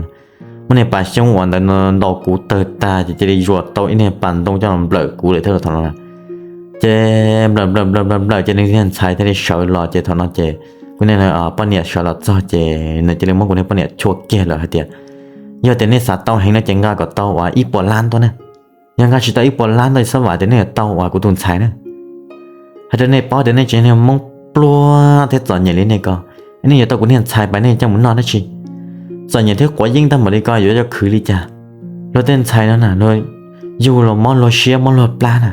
Muab niag pas xyoob uas ntawd ntaus kuv tawg tag ces cia li zuas tau ib niag pas ntoo coj los nplawm kuv lawm thiab los thaum no. Ces nplawm nplawm nplawm nplawm nplawm ces nws niag ntxhais thiaj li sawv los ces thaum no ces kuv niag poj niam sawv los txog ces nws cia li muab kuv niag poj niam chua kiag lawm hais tias, yog tias nej xav tau heev no ces nqa kom tau uas ib puas lab tuaj ne. Yog nqa tsis tau ib puas lab tuaj xab vam tias nej yuav tau uas kuv tus ntxhais na. Hais rau nej paub tias nej tseem yog niag Hmoob pluag thiab txom nyem li nej ko, nej yuav tau kuv niag ntxhais pais nej coj mus noj dab tsi? Txom nyem thiab quav yeeb tag npaum li ko yuav coj khwv li cas? Luag tej ntxhais no na luag yug los mob luag siab mob luag plab na,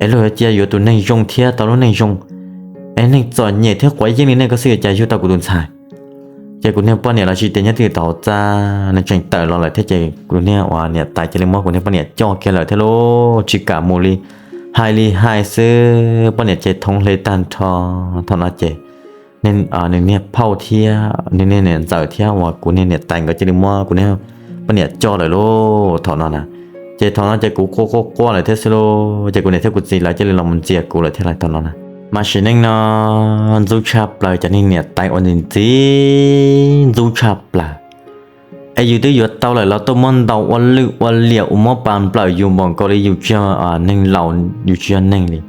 es luag yuav cia yuav tus neeg zoo thiab tau lub neej zoo, es neeg txom nyem thiab quav yeeb li nej ko xwb yuav cas yug tau kuv tus ntxhais? Ces kuv niag poj niam los tsis tias nyob twj ywm tom hauv txaj, nws tseem tawm los lawm thiab ces kuv niag uas niam tais cia li muab kuv niag poj niam coj kiag lawm thiab lauj, tsis kam mus li. Hais li hais xwb poj niam ces thoob hle tag nrho. Thaum no ces nws niag phauj thiab nws niag niam ntxawm thiab uas kuv niag niam tais nkawd cia li muab kuv niag poj niam coj lawm lauj thaum no na. Ces thaum no ces kuv quaj quaj quaj lawm thiab xwb lauj, ces kuv niam thiab kuv txiv lawv cia li los mus ntxias kuv lawm thiab lawm thaum no na. Mas sim neej no ntxub tshaj plaws cov niag niam tais uas ntxim ntxim ntxub tshaj plaws. Es yus twb yuav tau lawm los tuaj muab ntaus ua lwj ua liam uas muab pas nplawm yus npaum nkaus li yus tsis yog neeg laus, yus tsis yog neeg li.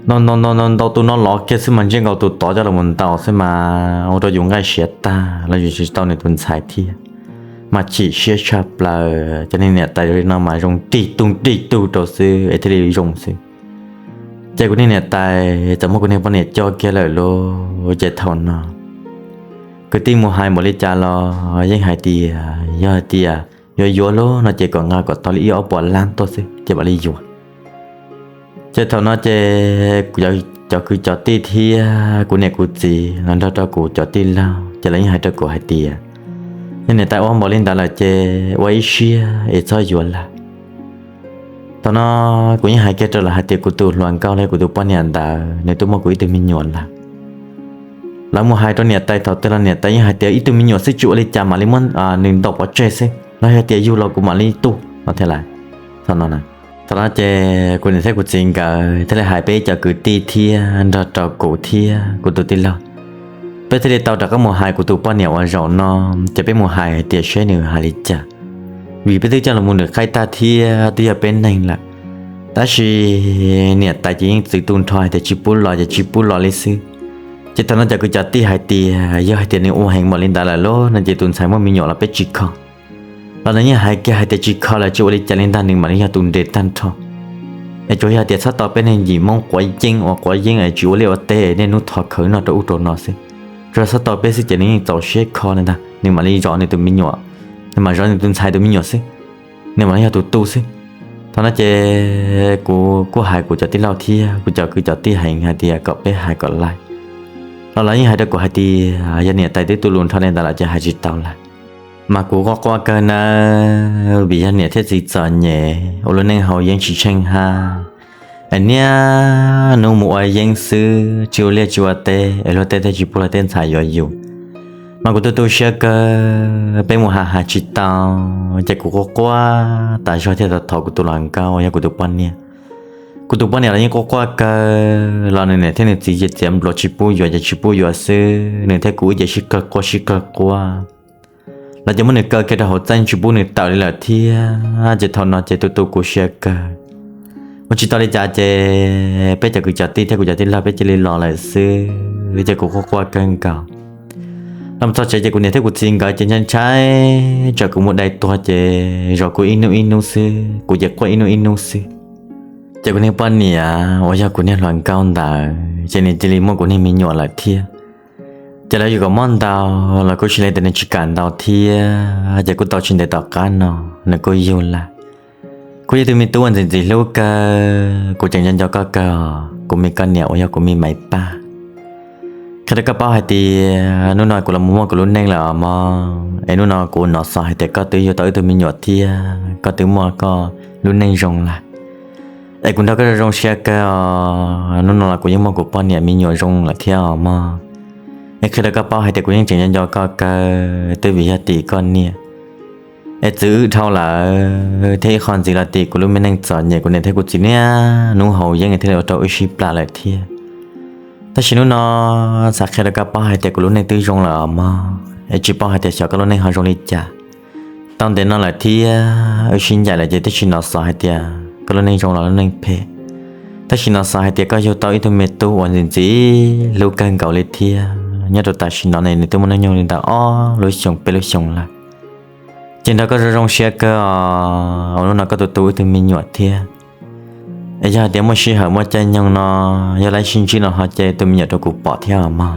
Ntaus ntaus ntaus ntaus tus no lov kiag xwb mas ntsej nkaus tus tod coj los ntaus xwb mas ua rau yus nqaij siav tag los yus tsis tau nws tus ntxhais thiab. Mas chim siab tshaj plaws, cov niag niam tais li no mas zoo tig tug tig tug rau xwb es thiaj li zoo xwb. Ces kuv niag niam tais txawm muab kuv niag poj niam coj kiag lawm lauj. Ces thaum no kwv tij mus hais npaum li cas los yeej hais tias yog hais tias yuav yuav lauj no ces kom nqa kom tau li ib ob puas lab tuaj xwb ces mam li yuav. Ces thaum no ces cov kwv cov tij thiab kuv niam kuv txiv los nrog rau kuv cov tij laug ces lawv yeej hais rau kuv hais tias yog niam tais ua npaum li ntawd lawm ces ua ib siab es txhob yuav lawm. Thaum no kuv yeej hais kiag rau lawv hais tias kuv tus hluas nkauj los kuv tus poj niam ntawd nws twb muaj kuv ib tug me nyuam lawm. Lawv mus hais rau niam tais thaum twg los niam tais yeej hais tias ib tug me nyuam xwb tsis ua li cas mam li muab nws ntaus pov tseg xwb, los yog tias yug los kuv mam li tu no thiab lawm. Thaum no, thaum no ces kuv niam thiab kuv txiv nkawd thiaj li hais peb cov kwv tij thiab nrog rau kuv thiab kuv tus tij laug, peb thiaj li tau rov qab mus hais kuv tus poj niam uas zaum no, ces peb mus hais hais tias seb nws hais li cas, vim peb twb coj los mus nws qaib tag thiab twb yog peb neeg lawm. Tab sis niam tais ces yeej txwv tu nrho hais tias tsis pub los ces tsis pub los li xwb. Ces thaum no cov kwv cov tij hais tias yog hais tias nws ua heev npaum li ntawd lawm lauj no ces tus ntxhais muaj me nyuam los peb tsis kho. Los nws yeej hais kiag hais tias tsis kho lawm tsis ua li cas li ntag, nws mam li yog tus nres tag nrho. Es tsuas yog tias txhob tau peb neeg yim Hmoob quav yeeb uas quav yeeb es tsis ua liaj ua teb niaj hnub thov khawv noj rau ub rau no xwb. Tsuas yog txhob tau peb xwb ces nws yeej txaus siab kho li ntag, nws mam li zov nws tus me nyuam, nws mam zov nws tus ntxhais tus me nyuam xwb, nws mam li yog tus tu xwb. Thaum no ces kuv kuj hais kuv cov tij laug thiab kuv cov kwv cov tij heev hais tias kom peb hais kom laij. Los lawv yeej hais rau kuv hais tias yog niam tais twb tu lus nrho li ntawd lawm ces hais tsis tau lawm. Mas kuv quaj quaj kawg nawb, vim yog niam thiab txiv txom nyem ua lub neej haus yeeb tsis tsheej hab, es niaj hnub mus ua yeeb xwb tsis ua liaj tsis ua teb es luag tej thiaj tsis pub luag tej ntxhais yuav yus. Mas kuv tu tu siab kawg, peb mus hais hais tsis tau, ces kuv quaj quaj tas zog thiaj thov kuv tus hluas nkauj yog kuv tus poj niam. Kuv tus poj niam los yeej quaj quaj kawg los nws niam thiab nws txiv ces txiav npluav tsis pub yuav ces tsis pub yuav xwb, nws thiab kuv wb ces sib kawg quaj sib kawg quaj. Los ces muab nws kaw kiag rau hauv txaj tsis pub nws tawm li lawm thiab, ces thaum no ces tu tu kuv siab kawg. Ua tsis tau li cas ces peb cov kwv cov tij thiab kuv cov tij laug peb cia li los lawm xwb, ces kuv quaj quaj kawg nkaus. Los txog tsev ces kuv niam thiab kuv txiv nkawd ces ntshai ntshai tsam kuv mus dai tuag ces zov kuv ib hnub ib hnub xwb, kuv ces quaj ib hnub ib hnub xwb. Ces kuv niag poj niam uas yog kuv niag hluas nkauj ntawd ces nws cia li muaj kuv niag me nyuam lawm thiab. Ces lawv yuav kom muab ntaus los kuj tsis li tias nws tsis kam ntaus thiab, ces kuj tau tsis ntev tom qab no nws kuj yug lawm. Kuj yog tus me tub uas ntxim ntxim hlub kawg, kuv tseem nco nco koj kawg, kuv me koj niam uas yog kuv me Maiv Paj. Qhia rau koj paub hais tias hnub no kuv los muaj kuv lub neej lawm os mog, es hnub no kuv hnov xov hais tias koj twb yug tau ib tug me nyuam thiab koj twb muaj koj lub neej zoo lawm. Es kuv nrog koj zoo zoo siab kawg os, hnub no los kuv yeej muaj kuv poj niam me nyuam zoo lawm thiab os mog. Es qhia rau koj paub hais tias kuv yeej tseem nco nco koj kawg twb vim yog tim koj niam es txwv wb dhau lawm, thiab ib qho ntxiv los tim kuv lub me neej txom nyem, kuv niam thiab kuv txiv niaj hnub haus yeeb thiaj li ua rau wb sib plam lawm thiab. Tab sis hnub no xav qhia rau koj paub hais tias kuv lub neej twb zoo lawm os mog, es tsis paub hais tias xyov koj lub neej ho zoo li cas. Tau ntev no lawm thiab wb sib ncaim lawm ces twb tsis hnov xov hais tias koj lub neej zoo los lub neej phem. Tab sis hnov xov hais tias koj yug tau ib tug me tub uas ntxim ntxim hlub kawg nkaus li thiab, nyob rau tam sim no ne nws twb muaj hnub nyoog li ntawm ob lub xyoos peb lub xyoos lawm. Ces nrog koj zoo zoo siab kawg os, hnub no koj tus tub ib tug me nyuam thiab. Es yog hais tias muaj sij hawm muaj caij nyoog no, yog lawv sib ntsib no ho cia tus me nyuam rau kuv pom thiab os mog.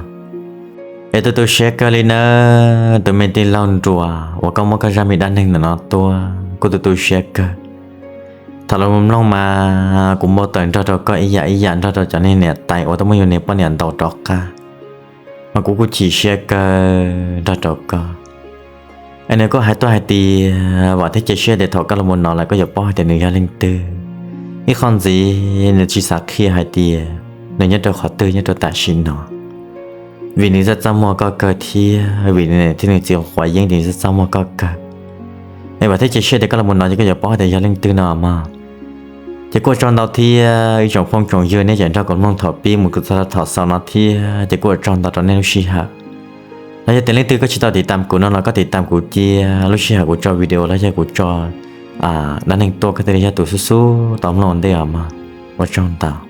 Es tu tu siab kawg li nawb tus me tij laug Nruas uas koj muab koj zaj me dab neeg ntawm no tuaj, kuj tu tu siab kawg. Thaum los mloog mas kuv npau taws nrog rau koj ib yam ib yam nrog rau cov niag niam tais uas tau muab yus niag poj niam ntaus rov qab, mas kuv kuj chim siab kawg nrog rau koj. Es nws kuj hais tuaj hais tias vam thiab cia siab tias thaum koj los mus hnov lawm koj yuav paub hais tias nws yog leej twg. Ib qho ntxiv nws tsis xav qhia hais tias nws nyob rau qhov twg nyob rau tam sim no, vim nws txaj txaj muag koj kawg thiab vim nws thiab nws txiv quav yeeb ces nws txaj txaj muag koj kawg. Es vam thiab cia siab tias koj los mus hnov ces koj yuav paub hais tias yog leej twg no mog. Ces kuj ua tsaug ntau thiab ib tsoom phooj tsoom ywg nej tseem nrog kuv mloog thaum pib mus txog thaum xaus no thiab ces kuj ua tsaug ntau rau nej lub sij hawm. Los yog tias leej twg koj tsis tau tiv tam kuv no los koj tiv tam kuv cia, lub sij hawm kuv tso video los yog kuv tso dab neeg tuaj koj thiaj li yog tus xub xub tau mloog ua ntej os mog. Ua tsaug ntau.